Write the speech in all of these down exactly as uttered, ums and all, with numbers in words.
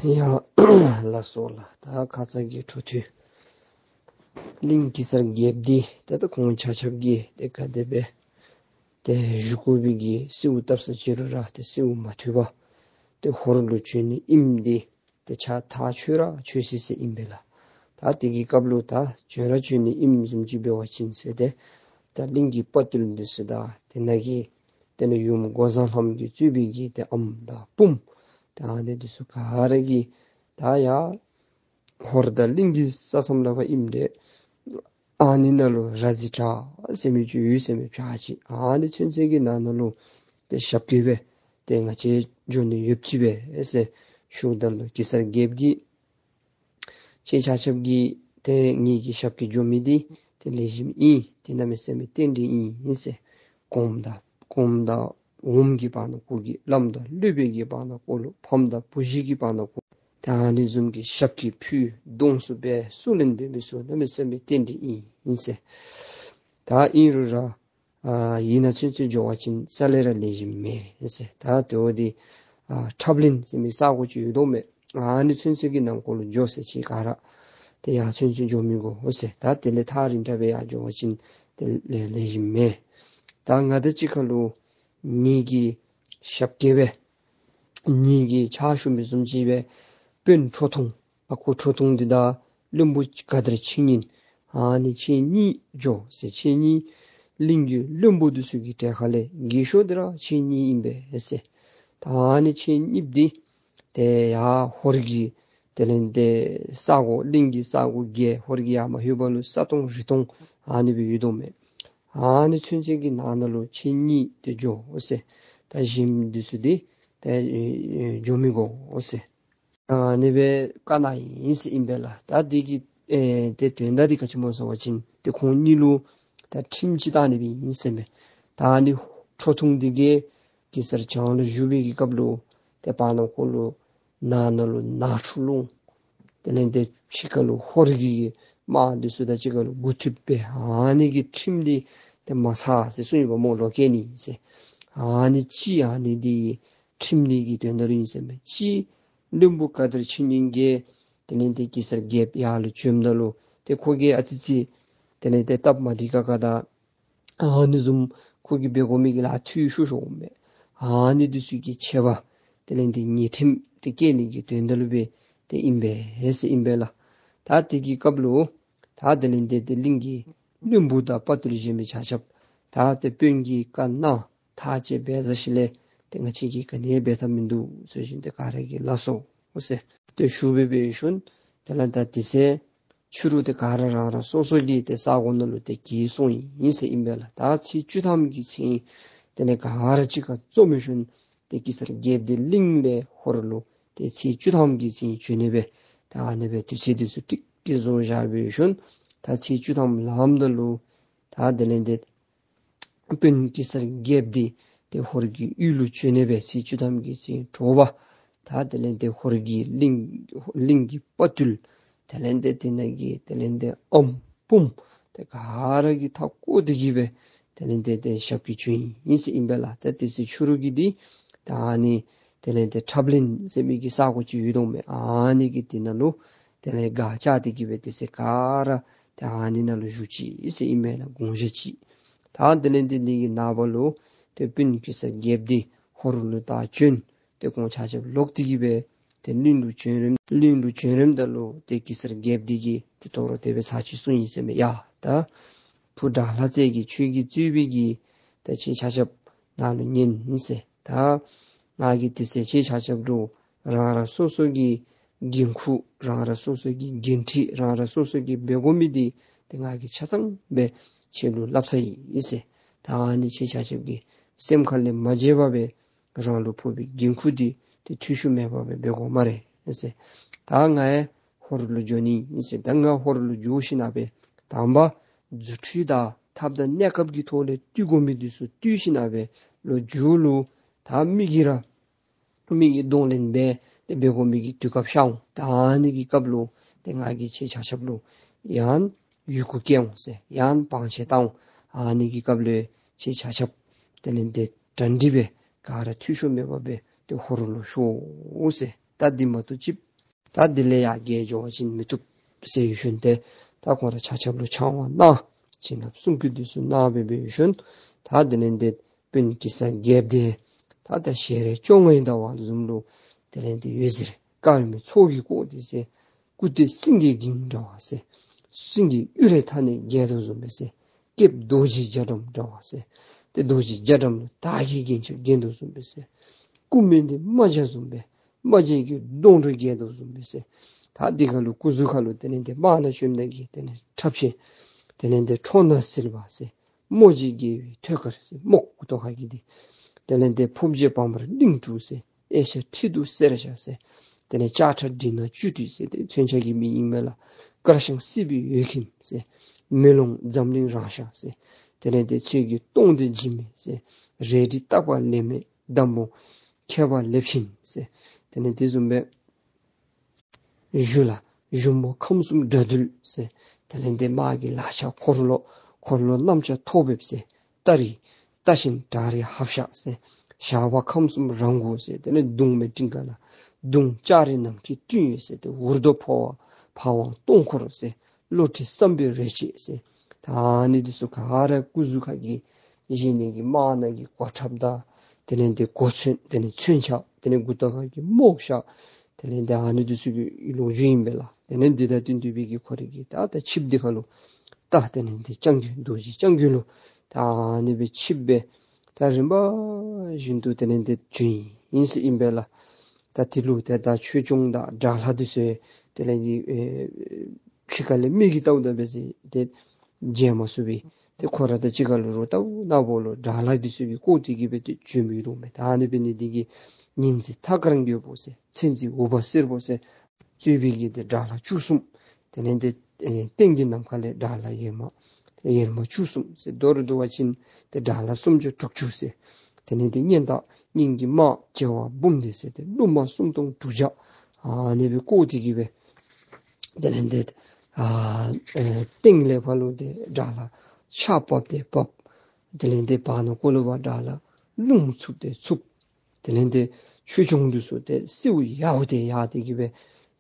ཡ་ལགས་སོ་ལགས། ད་ཁ་ཙ་གི་འཕྲོ་མཐུད་གླིང་གེ་སར་རྒྱལཔོ་འདི་ཏེ་ད་ཁོང་ཆ་ཁྱབ་ཀྱིས་ཏེ་ག་དེ་སྦེ་ཏེ་བཞུགས་དགོ་པའི་གི་གསོལཝ་བཏབ་ས་ཅི་རུང་ར་ཏེ་གསོལཝ་མ་ཐུབ་པར་ཏེ་ཧོར་ལུ་བྱོན་ནི་ཨིནམ་འདི་ཏེ་ཆ་ཐག་ཆོད་ར་ཆོད་སི་སི་ཨིན་པས་ལགས། ད་དེ་གི་སྐབས་ལུ་ད་བྱོན་ར་བྱོན་ནི་ཨིནམ་བཟུམ་ཅིག་འབད་བ་ཅིན་ཟེར་ཏེ་ད་གླིང་གི་དཔའ་བརྟུལ་འདི་ཚུ་དང་དེ་ནང་གི་དེ་ནང་ཡུམ་འགོག་བཟའ་ལྷ་མོ་གིས་གཙོས་པའི་གི་ཏེ་ཨམ་དང་བུམོ་ད་ཨ་ནི་འདི་ཚུ་ག་ར་གིས་ད་ཡར་ཧོར་དང་གླིང་གི་ས་མཚམས་ལུ་ཕར་ཨིནམ་ད་ཨ་ནི་ནང་ལུ་ར་བཟི་བྲག་ཟེར་མི་ཅིག་ཡོད་ཟེར་མི་བྱག་ཅིག་ཨ་ནི་ཚུན་ཚོད་ཀྱི་ནང་ན་ལུ་ཏེ་ཞབས་སྐྱེལ་སྦེ་ཏེ་ང་བཅས་འགྱོ་ནི་ཡོདཔ་ཅིག་སྦེ་ཟེར་ཞུཝ་ད་ལུ་གེ་སར་རྒྱལཔོ་གིས་ཁྱེད་ཆ་ཁྱབ་ཀྱིས་ཏེ་ངེ་གི་ཞབས་སྐྱེལ་འགྱོ་མི་འདི་ཏེ་ལེགས་ཤོམ་ཨིན། ཏེ་གནམ་མེད་ས་མེད་རྟེན་འབྲེལ་ཨིན་ཟེར། གོངམ་དང་གོངམ་དང་འོགམ་གི་བར་ན་གོ་གི། བླམ་དང་སློབ་དཔོན་གྱི་བར་ན་གོ་ལུ། ཕམ་དང་བུ་གཞི་གི་བར་ན་གོ། ད་ཨ་ནི་བཟུམ་གྱི་ཞབས་སྐྱེལ་ཕུལ་གདོང་བསུ་འབད་བསུ་ལེན་འབད་མི་ཚུ་གནམ་མེད་ས་མེད་རྟེན་འབྲེལ་ཨིན་ཟེར། ད་ཨིན་རུང་ར་ཨ་ཡིད་ནང་ཚུན་ཚོད་འགྱོ་བ་ཅིན་རྩ་ལས་ར་ལེགས་ཤོམ་མེད་ཟེར། ད་དེ་འོ་འདི་ཨ་ཁྲབ་གླིང་ཟེར་མི་ས་གོ་ཅིག་ཡོད་དོ་མས། ཨ་ནི་ཚུན་ཚོད་ཀྱི་ནང་འཁོད་ལུ་འགྱོ་ཟེར། ཁྱེད་ག་ར་ཏེ་ཡར་ཚུན་ཚོད་འགྱོ་མི་དགོ་འོ་ཟེར། ད་དེ་ལས་ཐག་རིང་དྲགས་སྦེ་ཡར་འགྱོ་བ་ཅིན་ཏེ་ལེགས་ལེགས་ཤོམ་མེད། ད་ང་དང་གཅིག་ཁར་ལུ་ངེ་གི་ཞབས་སྐྱེལ་སྦེ་ངེ་གི་ཕྱག་ཞུ་མི་བཟུམ་ཅིག་སྦེ་དཔོན་ཁྲོ་ཐུང་ཨ་ཁུ་ཁྲོ་ཐུང་འདི་དང་བློན་པོ་ག་དར་ཕྱི་ཉིན་ཨ་ནི་ཁྱེད་གཉིས་འགྱོ་ཟེར། ཁྱེད་གཉིས་གླིང་གི་བློན་པོ་འདི་ཚུ་གི་གྲལ་ཁ་ལས་རྒས་ཤོས་འདི་ར་ཁྱེད་གཉིས་ཨིན་པས་ཟེར། ད་ཨ་ནི་ཁྱེད་གཉིས་འདི་ཏེ་ཡར་ཧོར་གྱི་དེ་ལས་ཏེ་ས་གོ་གླིང་གི་ས་གོ་བརྒལ་ཧོར་གྱི་ཡར་མ་ལྷོད་པ་ལུ་ས་སྟོང་རི་སྟོང་ཨ་ནི་སྦེ་ཡོད་དོ་མས། ཨ་ནི་ཚུན་ཚོད་ཀྱི་ནང་ན་ལུ་ཁྱེད་གཉིས་ཏེ་འགྱོ་འོ་ཟེར། ད་གཞན་འདི་ཚུ་འདི་ཏེ་འགྱོ་མི་དགོ་འོ་ཟེར། ཨ་ནི་སྦེ་བཀའ་གནང་ཡི་ཟེར་ཨིན་པས་ལགས། ད་འདི་གི་ཨེ་ཏེ་དོན་དག་འདི་ག་ཅི་སྨོ་ཟེར་བ་ཅིན་ཏེ་ཁོང་གཉིས་ལུ་ད་ཁྲིམས་ཅིག་བཏང་ནི་སྦེ་ཨིན་ཟེར་མས། ད་ཨ་ནི་ཁྲོ་ཐུང་འདི་གིས་གེ་སར་བྱང་ལུ་བཞུགས་པའི་གི་སྐབས་ལུ་ཏེ་བར་ན་གོ་ལུ་ནང་ན་ལུ་ནང་འཁྲུག་ལུང་། དེ་ལས་ཏེ་ཕྱི་ཁ་ལུ་ཧོར་གྱི་དམག་འདི་ཚུ་དང་གཅིག་ཁར་ལུ་མགུ་མཐུད་སྦེ་ཨ་ནི་གི་ཁྲིམས་འདི་ཏེ་མ་ཚར་ཟེར་གསུངས་ཡོདཔ་སྨོ། ལོག་སྐྱེལ་ནི་ཟེར། ཨ་ནི་གཅིག་ཨ་ནི་འདི་ཁྲིམས་འདི་གི་དོན་དག་ལུ་ཨིན་ཟེར་མས། གཅིག་བློན་པོ་ག་དར་ཕྱི་ཉིན་གྱིས་དེ་ལས་ཏེ་གེ་སར་རྒྱལཔོ་ཡར་ལུ་བྱོནམ་ད་ལུ་ཏེ་ཁོ་གིས་ཨ་ཙི་ཙི་དེ་ལས་ཏེ་སྟབས་མ་འགྲིག་ཁག་ཁ་དང་ཨ་ནི་བཟུམ་ཁོ་གིས་འབད་དགོ་མི་གི་ལཱ་འཐུས་ཤོར་ཤོརཝ་མས། ཨ་ནི་འདི་ཚུ་གི་ཆད་པ་དེ་ལས་ཏེ་ཉེས་ཁྲིམས་ཏེ་བཀལ་ནི་གི་དོན་དག་ལུ་སྦེ་ཏེ་ཨིན་པས་ཟེར་ཨིན་པས་ལགས། ད་དེ་གི་སྐབས་ལུ་ད་དེ་ལས་ཏེ་ཏེ་གླིང་གི་བློན་པོ་དང་དཔའ་བརྟུལ་གཞན་མི་ཆ་ཁྱབ་ད་ཏེ་དཔོན་གྱིས་བཀའ་གནང་ཐག་བཅད་འབད་ཚར་ཞིནམ་ལས་ཏེ་ང་བཅས་ཀྱིས་ག་ནི་འབད་ཐབས་མིན་འདུག་ཟེར་ཞིནམ་ཏེ་ག་ར་གིས་ལགས་སོ་ཟེར་ཏེ་ཞུ་སྦེ་འབད་ཞིནམ་དེ་ལས་ད་དེ་ཚེ་ཕྱི་རུ་ཏེ་ག་ར་རང་རང་སོ་སོ་གི་ཏེ་ས་གོ་ནང་ལུ་ཏེ་གྱེས་སོང་ཡི་ཟེར་ཨིན་པས་ལགས། ད་ཚེས་བཅུ་ཐམ་གྱི་ཚེ་དེ་ལས་ག་ར་གཅིག་ཁར་འཛོམས་ཞིནམ་ཏེ་གེ་སར་རྒྱལཔོ་འདི་གླིང་ལས་ཧོར་ལུ་ཏེ་ཚེས་བཅུ་ཐམ་གྱི་ཚེ་བྱོན་ནི་སྦེ་ད་ཨ་ནི་སྦེ་དུས་ཚོད་འདི་ཚུ་ཀྲིག་ཀྲི་བཟོ་བཞག་འབད་ཞིནམ་ད་ཚེས་བཅུ་ཐམ་ལངམ་ད་ལུ་ད་དེ་ལས་ཏེ་དཔོན་གེ་སར་རྒྱལཔོ་འདི་ཏེ་ཧོར་གྱི་ཡུལ་ལུ་བྱོན་ནི་སྦེ་ཚེས་བཅུ་ཐམ་གྱི་ཚེ་དྲོ་པ་ད་དེ་ལས་ཏེ་ཧོར་གྱི་གླིང་གླིང་གི་དཔའ་བརྟུལ་དེ་ལས་ཏེ་དེ་ནང་གི་དེ་ལས་ཏེ་ཨམ་བུམོ་ཏེ་ག་ར་གིས་མཐའ་བསྐོར་ཏེ་གི་སྦེ་དེ་ལས་ཏེ་ཏེ་ཞབས་སྐྱེལ་བྱོན་ཡི་ཟེར་ཨིན་པས་ལགས། ད་དེ་ཚེ་ཕྱི་རུ་གི་འདི་ད་ཨ་ནི་དེ་ལས་ཏེ་ཁྲབ་གླིང་ཟེར་མི་གི་ས་གོ་ཅིག་ཡོད་དོ་མས། ཨ་ནི་གི་དེ་ནང་ལུ་དེ་ལས་སྒར་བཅགས་ཏེ་གི་སྦེ་དེ་ཚེ་ག་ར་ཏེ་ཨ་ནི་ནང་ལུ་བཞུགས་ཅི་ཟེར་ཨིན་མས་ལགས། དགོངས་བཞེས་ཅི། ད་དེ་ལས་ཏེ་འདི་གི་ནངས་པ་ལུ་ཏེ་དཔོན་གེ་སར་རྒྱལཔོ་འདི་ཧོར་ལུ་ད་བྱོན་ཏེ་ཁོང་ཆ་ཁྱབ་ལོག་སྟེ་གི་སྦེ་ཏེ་གླིང་ལུ་བྱོན་རནམ་གླིང་ལུ་བྱོན་རནམ་ད་ལུ་ཏེ་གེ་སར་རྒྱལཔོ་འདི་གིས་ཏེ་དོ་རུང་དེ་སྦེ་ཚར་གཅིག་གསུངས་ཡི་ཟེར་མས། ཡ་ད་བུ་དགྲ་ལྷ་རྩེ་རྒྱལ་ཁྱོད་ཀྱིས་གཙོས་པའི་གི་ད་ཁྱེད་ཆ་ཁྱབ་ནཱ་ལུ་ཉན་ཟེར། ད་ང་གིས་དེ་ཚེ་ཁྱེད་ཆ་ཁྱབ་ལུ་རང་རང་སོ་སོ་གི་འགན་ཁུར་རང་རང་སོ་སོ་གི་འགན་འཁྲི་རང་རང་སོ་སོ་གིས་འབད་དགོ་མི་འདི་ཏེ་ང་གིས་ཆ་ཚང་སྦེ་ཁྱེད་ལུ་སླབ་ཚར་ཡི་ཟེར། ད་ཨ་ནི་ཁྱེད་ཆ་ཁྱབ་ཀྱིས་སེམས་ཁ་ལས་མ་བརྗེད་པར་སྦེ་རང་ལུ་ཕོག་པའི་འགན་ཁུར་འདི་ཏེ་འཐུས་ཤོར་མེད་པར་སྦེ་འབད་དགོ་སྨ་རེ་ཟེར། ད་ང་ཡང་ཧོར་ལུ་འགྱོ་ནི་ཨིན་ཟེར། ད་ང་ཧོར་ལུ་འགྱོ་ཞིནམ་སྦེ་དང་པ་རྫུ་འཕྲུལ་དང་ཐབས་དང་གནས་སྐབས་ཀྱི་ཐོག་ལས་བཏུལ་དགོ་མི་འདི་ཚུ་བཏུལ་ཞིནམ་སྦེ་ལོག་མཇུག་ལུ་ད་མི་གིས་ར་མི་གི་གདོང་ལེན་འབད་དེ་འབད་དགོ་མི་གི་དུས་སྐབས་ཤར་འོང་། ད་ཨ་ནི་གི་སྐབས་ལུ་ཏེ་ང་གིས་ཁྱེད་ཆ་ཁྱབ་ལུ་ཡང་ཡི་གུ་བཀལ་འོང་ཟེར། ཡང་བང་ཆེན་བཏང་འོང་། ཨ་ནི་གི་སྐབས་ལུ་ཁྱེད་ཆ་ཁྱབ་དེ་ལས་ཏེ་གྲ་སྒྲིག་སྦེ་ག་ར་འཐུས་ཤོར་མེད་པར་སྦེ་ཏེ་ཧོར་ལུ་ཤོག་ཟེར། ད་འདི་མ་གཏོགས་ཅིག་ ད་དེ་ལས་ཡར་བརྒལ་འགྱོ་བ་ཅིན་མི་བཏུབ་ཟེར་ཡོད་ཞུ་ནི་དེ། ད་ཁོང་ར་ཆ་ཁྱབ་ལུ་ཕྱག་དབང་གནང་། བྱིན་རླབས་སྲུང་སྐུད་འདི་ཚུ་གནང་སྦེ་འབད་ཡོད་ཞུ་ནི། ད་དེ་ལས་ཏེ་དཔོན་གེ་སར་རྒྱལཔོ་དེ་ད་ད་ཞལ་རས་བཅོ་ལྔའི་ཟླ་བ་བཟུམ་ལུ་དེ་ལས་ཏེ་འོད་ཟེར་དཀར་མོའི་ཚོགས་ཀྱིས་བསྐོར་ཏེ་ཟེར། སྐུ་སྟོད་སེང་གེའི་འགྱིང་འདྲ་བ་ཟེར། སེང་གེ་གཡུ་རལ་མཐའ་ནས་རྒྱས་དོ་བཟུམ་སྦེ་ཟེར། སྐེདཔ་རྡོ་རྗེ་རྒྱ་གྲམ་འདྲ་བ་ཟེར། ཏེ་རྡོ་རྗེ་རྒྱ་གྲམ་ལུ་དར་གྱི་རྒྱན་ཆ་བརྒྱན་དོ་བཟུམ་སྦེ་ཟེར། སྐུ་སྨད་འདི་རྨ་བྱ་བཟུམ་སྦེ་རྨ་བྱའི་གི་མདོངས་སྒྲོ་རྒྱས་དོ་བཟུམ་སྦེ་ཟེར། ད་འདི་ཁ་ལུ་སྐུ་གཟུགས་ཁ་ལུ་དེ་ལས་ཏེ་དམར་ནག་ཅན་དག་གི་དེ་ལས་ཁྲབ་ཆེན། དེ་ལས་ཏེ་ཁྲོ་ནག་སིལ་བ་ཟེར། རྨོག་གི་རྒྱལ་པོའི་ཐོད་དཀར་ཟེར། རྨོག་མགུ་ཏོ་ཁ་གི་འདི། དེ་ལས་ཏེ་ཕོ་བྱད་པ་དམར་གླིང་བྲུ་ཟེར། གཡས་ཕྱག་ཁྲི་གདུགས་སེར་ཞ་ཟེར། དེ་ལས་ལྕགས་ཁྲ་འབྲི་ནག་བཅུ་དྲུག་ཟེར། ཏེ་མཚོན་ཆ་གི་མིང་ཨིན་མས་ལགས། དཀར་ཤང་སྲིད་པའི་འོད་ཁྱིམ་ཟེར། མེ་ལོང་འཛམ་གླིང་རང་ཤར་ཟེར། དེ་ལས་ཏེ་ཚེས་ཀྱི་སྟོང་དེ་འཇིགས་མེད་ཟེར། རལ་གྲི་བཏགས་པ་ལེབ་མེད་འདམ་བུ་ཁྱད་པར་ལེབ་ཆེན་ཟེར། དེ་ལས་དེ་བཟུམ་སྦེ་གཞུ་ལ་གཞུ་མོ་ཁམས་གསུམ་དགྲ་འདུལ་ཟེར། དེ་ལས་ཏེ་དམག་གི་ལག་ཆ་འཁོར་ལོ་འཁོར་ལོ་གནམ་ལྕགས་ཐོག་འབེབས་ཟེར། སྟ་རི་སྟ་ཆེན་བྲག་རི་ཧབ་ཤ་ཟེར། ཞགས་པ་ཁམས་གསུམ་རང་མགོ་ཟེར། དེ་ལས་མདུང་མེ་སྤྲིན་དཀར་ལ་མདུང་ལྕགས་རི་ནམ་མཁའི་སྤྲིན་འོད་ཟེར། ཏེ་འུར་རྡོ་ཕོ་བ་ཕ་ཝང་སྟོང་འཁོར་ཟེར། གློ་གྲི་བསམ་པའི་རོལ་ཆས་ཟེར། ད་ཨ་ནི་འདི་ཚུ་ག་ར་སྐུ་གཟུགས་ཁ་གི་བཞེས་ནི་གི་དམག་ནང་གི་གོ་ཁྲབ་དང་དེ་ལས་ཏེ་གོ་མཚོན་དེ་ལས་མཚོན་ཆ་དེ་ལས་མགུ་ཏོ་ཁ་གི་རྨོག་ཞྭ་དེ་ལས་ཏེ་ཨ་ནི་འདི་ཚུ་གི་ལོ་རྒྱུས་ཨིན་པས་ལགས། དེ་ལས་འདི་དང་བསྟུན་ཏེ་སྦེ་གི་ཁོ་རའི་གི་ད་ད་ཆིབས་འདི་ཁ་ལུ་ད་དེ་ལས་ཏེ་སྐྱབས་མགོན་རྡོ་རྗེ་སྐྱབས་མགོན་ལུ་ད་ཨ་ནི་སྦེ་ཆིབས་སྦེ་ད་རིམ་པ་བཞིན་དུ་དེ་ལས་ཏེ་བྱོན་ཡི་ཟེར་ཨིན་པས་ལགས། ད་དེ་ལུ་ཏེ་ད་ཆོས་སྐྱོང་དང་དགྲ་ལྷ་འདི་ཚུ་དེ་ལས་ཏེ་ཨེ་ཕྱི་ཁ་ལས་མིག་གིས་བལྟཝ་ད་འབད་ཟེར་ཏེ་མཇལ་མ་ཚུགས་པས། ཏེ་ཁོ་ར་དང་གཅིག་ཁར་ལུ་རོགས་ལྟ་བུ་ནག་པོ་ལུ་དགྲ་ལྷ་འདི་ཚུ་གིས་བསྐོར་ཏེ་གི་སྦེ་ཏེ་བྱོན་མི་འདུག་མས། ད་ཨ་ནི་འབད་ནི་འདི་གིས་ཉི་འཛིན་ཐ་དཀར་རྒོད་པོ་ཟེར་མཚན་འཛིན་འུག་པ་སེར་པོ་ཟེར་གཙོས་པའི་གི་ཏེ་དགྲ་ལྷ་བཅུ་གསུམ། དེ་ལས་ཏེ་ཨེ་སྟེང་གི་ནམ་མཁའ་ལས་དགྲ་ལྷ་ཡེར་མ་ཡེར་མ་བཅུ་གསུམ་ཟེར། མདོར་བསྡུ་བ་ཅིན་ཏེ་དགྲ་ལྷ་སུམ་བརྒྱ་དྲུག་ཅུ་ཟེར། དེ་ལས་ཏེ་གཉན་སྟག་གཉན་གྱི་དམག་བྱེ་བ་འབུམ་སྡེ་ཟེར་ཏེ་ཀླུ་དམག་སུམ་སྟོང་དྲུག་བརྒྱ་ཨ་ནི་སྦེ་བསྐོར་ཏེ་གི་སྦེ་དེ་ལས་ཏེ་ཨ་ཨེ་སྟེང་ལས་ཕར་ལུ་ཏེ་དགྲ་ལྷ་ཆརཔ་བབས་ཏེ་བབས། དེ་ལས་ཏེ་བར་ན་ཁོ་ལུ་བ་དགྲ་ལྷ་རླུང་འཚུབ་སྟེ་འཚུབ། དེ་ལས་ཏེ་ཆོས་སྐྱོང་འདི་ཚུ་ཏེ་སེརཝ་ཡརཝ་ཏེ་ཡར་ཏེ་གི་སྦེ་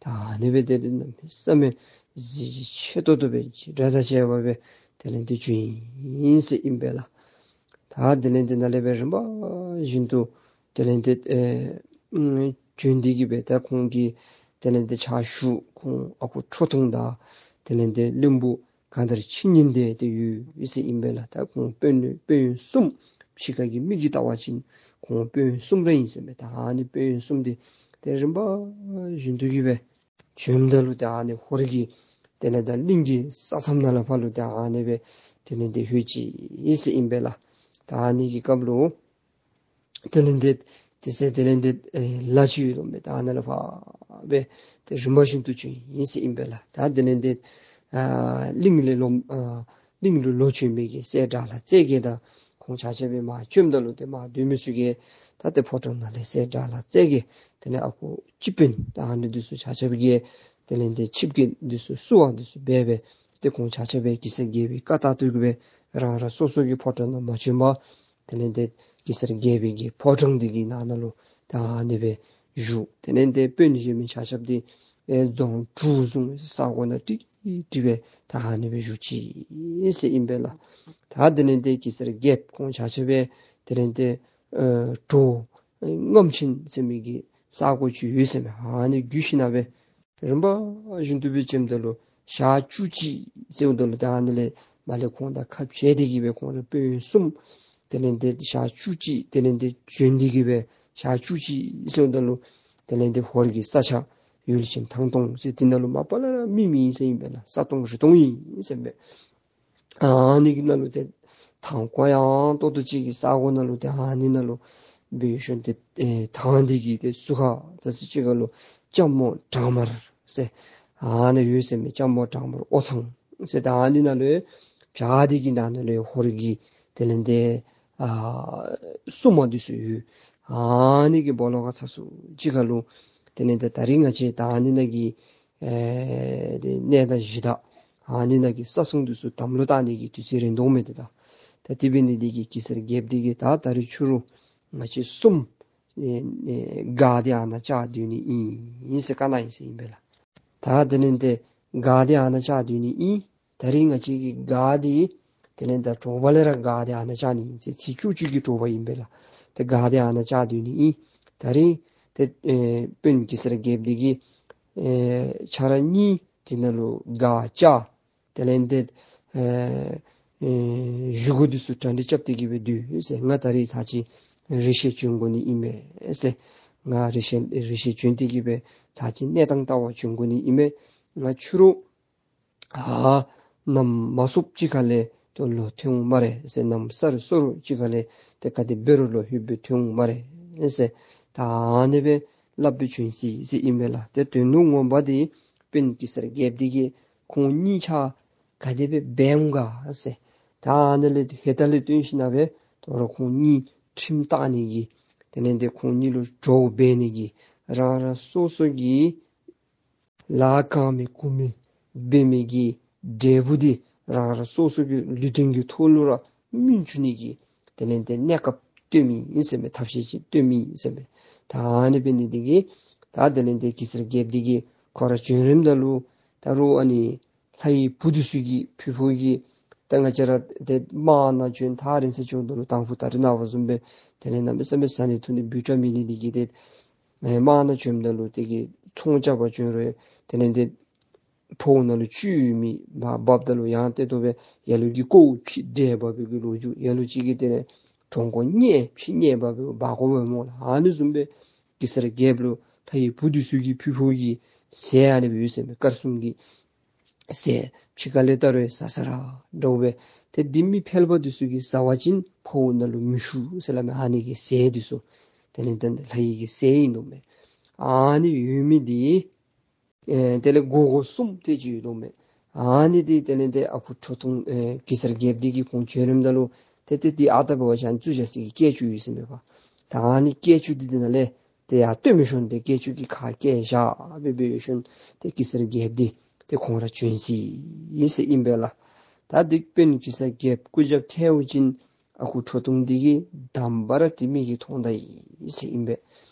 ད་ཨ་ནི་སྦེ་ཏེ་ཏེ་གནམ་མེད་ས་མེད་གཟི་བརྗིད་ཆེ་ཏོག་ཏོ་སྦེ་འཇིགས་སྐྲག་དང་བཅས་པ་སྦེ་དེ་ལས་ཏེ་བྱོན་ཡི་ཟེར་ཨིན་པས་ལགས། ད་དེ་ལས་ཏེ་ནཱ་ལས་སྦེ་རིམ་པ་བཞིན་དུ་དེ་ལས་ཏེ་ཨེ་བྱོན་ཏེ་གི་སྦེ་ད་ཁོང་གི་དེ་ལས་ཏེ་ཕྱག་ཞུ་ཁོང་ཨ་ཁུ་ཁྲོ་ཐུང་དང་དེ་ལས་ཏེ་བློན་པོ་གང་ལྟར་ཕྱི་ཉིན་དེ་དེ་ཡོད་ཟེར་ཨིན་པས་ལགས། ད་ཁོང་དཔོན་དཔོན་གསུམ་ཕྱི་ཁ་གི་མིག་གིས་བལྟ་བ་ཅིན་ཁོང་དཔོན་གསུམ་ར་ཨིན་ཟེར་མས། ད་ཨ་ནི་དཔོན་གསུམ་དེ་དེ་རིམ་པ་བཞིན་དུ་གི་སྦེ་བྱོནམ་ད་ལུ་ད་ཨ་ནི་ཧོར་གྱི་དེ་ལས་ད་གླིང་གི་ས་མཚམས་ནང་ལས་ཕར་ལུ་ད་ཨ་ནི་སྦེ་དེ་ལས་ཏེ་ལྷོད་ཅི་ཟེར་ཨིན་པས་ལགས། ད་ཨ་ནི་གི་སྐབས་ལུ་དེ་ལས་ཏེ་དེ་ཚེ་དེ་ལས་ཏེ་ཨེ་ལ་ཅིག་ཡོད་དོ་མས། ད་ཨ་ནཱ་ལས་ཕར་སྦེ་ཏེ་རིམ་པ་བཞིན་དུ་བྱོན་ཡི་ཟེར་ཨིན་པས་ལགས། ད་དེ་ལས་ཏེ་ཨ་གླིང་ལས་ལོག་ཨ་གླིང་ལུ་ལོག་བྱོན་མི་གི་སྲས་དགྲ་ལྷ་རྩེ་རྒྱལ་དང་ཁོང་ཆ་ཁྱབ་སྦེ་མར་བྱོནམ་ད་ལུ་ཏེ་མར་སྡོད་མི་ཚུ་གིས་ད་ཏེ་ཕོ་བྲང་ནང་ལས་སྲས་དགྲ་ལྷ་རྩེ་རྒྱལ་དེ་ལས་ཨ་ཁུ་སྤྱི་དཔོན་ད་ཨ་ནི་འདི་ཚུ་ཆ་ཁྱབ་ཀྱིས་དེ་ལས་ཏེ་ཆིབས་ཀྱི་འདི་ཚུ་བསུ་བ་འདི་ཚུ་འབད་སྦེ་ཏེ་ཁོང་ཆ་ཁྱབ་སྦེ་གེ་སར་རྒྱལ་པོའི་བཀའ་ལྟར་དུ་གི་སྦེ་རང་རང་སོ་སོ་གི་ཕོ་བྲང་ནང་མ་བྱོན་པར་དེ་ལས་ཏེ་གེ་སར་རྒྱལ་པོའི་གི་ཕོ་བྲང་འདི་གི་ནང་ན་ལུ་ད་ཨ་ནི་སྦེ་བཞུགས། དེ་ལས་ཏེ་དཔོན་གཞན་མི་ཆ་ཁྱབ་འདི་ཨེ་རྫོང་གྲུ་གཟིམ་ས་གོ་ནང་ཀྲིག་ཀྲི་སྦེ་ད་ཨ་ནི་སྦེ་བཞུགས་ཅི་ཟེར་ཨིན་པས་ལགས། ད་དེ་ལས་ཏེ་གེ་སར་རྒྱལཔོ་ཁོང་ཆ་ཁྱབ་སྦེ་དེ་ལས་ཏེ་ཨེ་གྲོ་རྔམ་ཆེན་ཟེར་མི་གི་ས་གོ་ཅིག་ཡོད་ཟེར་མས། ཨ་ནི་བརྒྱུད་ཞིནམ་སྦེ་རིམ་པ་བཞིན་དུ་སྦེ་བྱོནམ་ད་ལུ་ཞག་བཅུ་གཅིག་ཟེརཝ་ད་ལུ་ད་ཨ་ནི་ལས་མར་ལས་ཁོང་དང་ཁ་འབྱལ་ཏེ་གི་སྦེ་ཁོང་ར་དཔོན་གསུམ་དེ་ལས་ཏེ་ཞག་བཅུ་གཅིག་དེ་ལས་ཏེ་བྱོན་ཏེ་གི་སྦེ་ཞག་བཅུ་གཅིག་ཟེརཝ་ད་ལུ་དེ་ལས་ཏེ་ཧོར་གྱི་ས་ཆ་ཡུལ་ཆེན་ཐང་སྟོང་ཟེར་འདི་ནང་ལུ་མ་པ་ལས་ར་མི་མེད་ཟེར་ཨིན་པས་ལགས། ས་སྟོང་རི་སྟོང་ཨིན་ཟེར་མས། ཨ་ནི་གི་ནང་ལུ་ཏེ་ཐང་གོ་ཡང་ཏོག་ཏོ་ཅིག་གི་ས་གོ་ནང་ལུ་ཏེ་ཨ་ནི་ནང་ལུ་སྦེ་ཡོད་ཞིནམ་ཏེ་ཨེ་ཐང་འདི་གི་ཏེ་ཟུར་ཁ་ཙ་ཙི་ཅིག་ཁ་ལུ་ལྕམ་མོ་བྲག་དམར་ཟེར་ཨ་ནི་ཡོད་ཟེར་མས། ལྕམ་མོ་བྲག་དམར་འོ་ཚང་ཟེར། ད་ཨ་ནི་ནང་ལུ་བྱག་འདི་གི་ནང་ན་ལུ་ཧོར་གྱི་དེ་ལས་ཏེ་ཨ་སྲུང་མ་འདི་ཚུ་ཡོད། ཨ་ནི་གི་སྦོ་ལོགས་ཁ་ཚ་སུ་ཅིག་ཁ་ལུ་དེ་ལས་ཏེ་ད་རིས་ང་བཅས་ད་ཨ་ནི་ནང་གི་ཨེ་ཏེ་གནས་བདག་གཞི་བདག་ཨ་ནི་ནང་གི་ས་སྲུང་འདི་ཚུ་དམ་ལུ་བཏགས་ནི་གི་དུས་ཚོད་རན་དོ་མས་ཏེ་ད། ད་དེ་འབད་ནི་འདི་གིས་གེ་སར་རྒྱལཔོ་འདི་གིས་ད་ད་རིས་ཕྱི་རུ་ང་བཅས་གསུམ་ཨེ་ཨེ་སྒར་འདི་ཨ་ནཱ་བཅགས་སྡོད་ནི་ཨིན་ཟེར་བཀའ་གནང་ཡི་ཟེར་ཨིན་པས་ལགས། ད་དེ་ལས་ཏེ་སྒར་འདི་ཨ་ནཱ་བཅག་སྡོད་ནི་ཨིན། ད་རིས་ང་བཅས་ཀྱི་སྒར་འདི་དེ་ལས་ད་དྲོ་པ་ལས་ར་སྒར་འདི་ཨ་ནཱ་བཅག་ནི་ཨིན་ཟེར། ཚེས་བཅུ་གཅིག་གི་དྲོ་པ་ཨིན་པས་ལགས། ཏེ་སྒར་འདི་ཨ་ནཱ་བཅག་སྡོད་ནི་ཨིན། ད་རིས་ཏེ་ཨེ་དཔོན་གེ་སར་རྒྱལཔོ་འདི་གིས་ཨེ་ཆ་ར་གཉིས་འདི་ནང་ལུ་སྒར་བཅག། དེ་ལས་ཏེ་ཨེ་ཨེ་བཞེས་སྒོ་འདི་ཚུ་གྲ་སྒྲིག་རྐྱབ་སྟེ་གི་སྦེ་སྡོད་ཟེར། ང་ད་རིས་ཚར་གཅིག་རི་བཤལ་བྱོན་དགོ་ནི་ཨིན་མས་ཟེར། ང་རི་བཤལ་རི་བཤལ་བྱོན་ཏེ་གི་སྦེ་ཚར་གཅིག་གནས་སྟངས་བལྟ་བར་བྱོན་དགོ་ནི་ཨིན་མས། ང་ཕྱི་རུ་ཨ་ནམ་མ་སོངམ་ཅིག་ཁ་ལས་ཏེ་ལོག་ཐོན་འོང་སྨ་རེ་ཟེར། ནམ་སར་སོར་ཅིག་ཁ་ལས་ཏེ་ག་དེ་འབད་རུང་ལོག་ལྷོདཔ་སྦེ་ཐོན་འོང་སྨ་རེ་ཟེར། ད་ཨ་ནི་སྦེ་སླབ་སྦེ་བྱོན་ཅི་ཟེར་ཨིན་པས་ལགས། ཏེ་དོན་དུ་ངོ་མ་འདི་དཔོན་གེ་སར་རྒྱལཔོ་འདི་གིས་ཁོང་གཉིས་ཆ་ག་དེ་སྦེ་འབད་འོང་ག་ཟེར། ད་ཨ་ནི་ལས་ཧེ་ད་ལས་བརྟེན་ཞིན་ན་སྦེ་དོ་རུང་ཁོང་གཉིས་ཁྲིམས་བཏགས་ནི་གི་དེ་ལས་ཏེ་ཁོང་གཉིས་ལུ་གྲོགས་འབད་ནི་གི་རང་རང་སོ་སོ་གི་ལཱ་གང་མི་གུ་མི་འབད་མི་གི་འབྲས་བུ་འདི་རང་རང་སོ་སོ་གི་ལུས་རྟེན་གྱི་ཐོག་ལུ་ར་སྨིན་བཅུག་ནི་གི་དེ་ལས་ཏེ་གནས་སྐབས་སྟོནམ་ཨིན་ཟེར་མས། ཐབས་ཤེས་ཅིག་སྟོནམ་ཨིན་ཟེར་མས། ད་ཨ་ནི་འབད་ནི་འདི་གིས་ད་དེ་ལས་ཏེ་གེ་སར་རྒྱལཔོ་འདི་གིས་ཁོ་ར་བྱོན་རནམ་ད་ལུ་ད་རུང་ཨ་ནི་ལྷ་ཡི་བུ་འདི་ཚུ་གིས་ཕུལ་ཕུལཝ་གི་ད་ང་བཅས་ར་ཏེ་དམག་ནང་བྱོན་ཐག་རིང་ས་བྱོནམ་ད་ལུ་དང་ཕུ་ད་རེས་ནངས་པ་བཟུམ་སྦེ་དེ་ལས་གནམ་མེད་ས་མེད་བཟའ་ནི་འཐུང་ནི་འབུལ་ཏྲ་མེད་ནི་འདི་གིས་ཏེ་ཨེ་དམག་ནང་བྱོནམ་ད་ལུ་དེ་གི་ཚོང་རྐྱབ་པར་བྱོན་རུང་དེ་ལས་ཏེ་ཕོཝ་ནང་ལུ་བཅུད་ཡོད་མི་མར་འབགཔ་ད་ལུ་ཡང་ཏེ་དོ་སྦེ་ལ་ལུ་གིས་ཀོཝ་ཕྱེ་བསྒྲལ་འབག་པའི་གི་ལོ་རྒྱུས། ལ་ལུ་ཅིག་གིས་དེ་ལས་གྲོང་ཁོག་བརྙས་ཕྱེ་བརྙས་འབག་པའི་འབག་དགོ་པས་སྨོ་ལགས། ཨ་ནི་བཟུམ་སྦེ་གེ་སར་རྒྱལཔོ་ལུ་ལྷ་ཡི་བུ་འདི་ཚུ་གིས་ཕུལ་ཕུལཝ་གི་ཟས་ཨ་ནི་སྦེ་ཡོད་ཟེར་མས། དཀར་གསུམ་གྱི་ཟས་ཕྱི་ཁ་ལས་བལྟ་རུང་ཟ་ས་ར་འདྲཝ་སྦེ། ཏེ་འདི་མི་ཕལ་པ་འདི་ཚུ་གིས་བཟའ་བ་ཅིན་ཕོཝ་ནང་ལུ་མི་ཞུགས་ཟེར་སླབ་མས། ཨ་ནི་གི་ཟས་འདི་ཚུ་དེ་ལས་ཏེ་ལྷ་ཡི་གི་ཟས་ཨིན་དོ་མས། ཨ་ནི་ཡོད་མི་འདི་ཨེ་དེ་ལས་སྒོར་སྒོར་གསུམ་དེ་ཅིག་ཡོད་དོ་མས། ཨ་ནི་འདི་དེ་ལས་ཏེ་ཨ་ཁུ་ཁྲོ་ཐུང་ཨེ་གེ་སར་རྒྱལཔོ་འདི་གིས་ཁོང་བྱོན་རནམ་ད་ལུ་ཏེ་ཏེ་འདི་ཨ་རྟག་འབད་བ་ཅིན་བཙུགས་བཞག་ས་གི་སྐས་ཆུ་ཡོད་ཟེར་མས་པ། ད་ཨ་ནི་སྐས་ཆུ་འདི་འདི་ནང་ལས་ཏེ་ཡར་བཏོན་མི་ཤོང་། ཏེ་སྐས་ཆུ་གི་ཁ་བཀལ་བཞག་སྦེ་སྦེ་ཡོད་ཤོང་། ཏེ་གེ་སར་རྒྱལཔོ་འདི་ཏེ་ཁོང་ར་བྱོན་ཅི་ཟེར་ཨིན་པས་ལགས། ད་འདི་དཔོན་གེ་སར་རྒྱལཔོ་སྐུ་རྒྱབ་ཐལཝ་ཅིག་ཨ་ཁུ་ཁྲོ་ཐུང་འདི་གིས་དང་པ་ར་ཏེ་མིག་གིས་མཐོང་ད་ཡི་ཟེར་ཨིན་པས།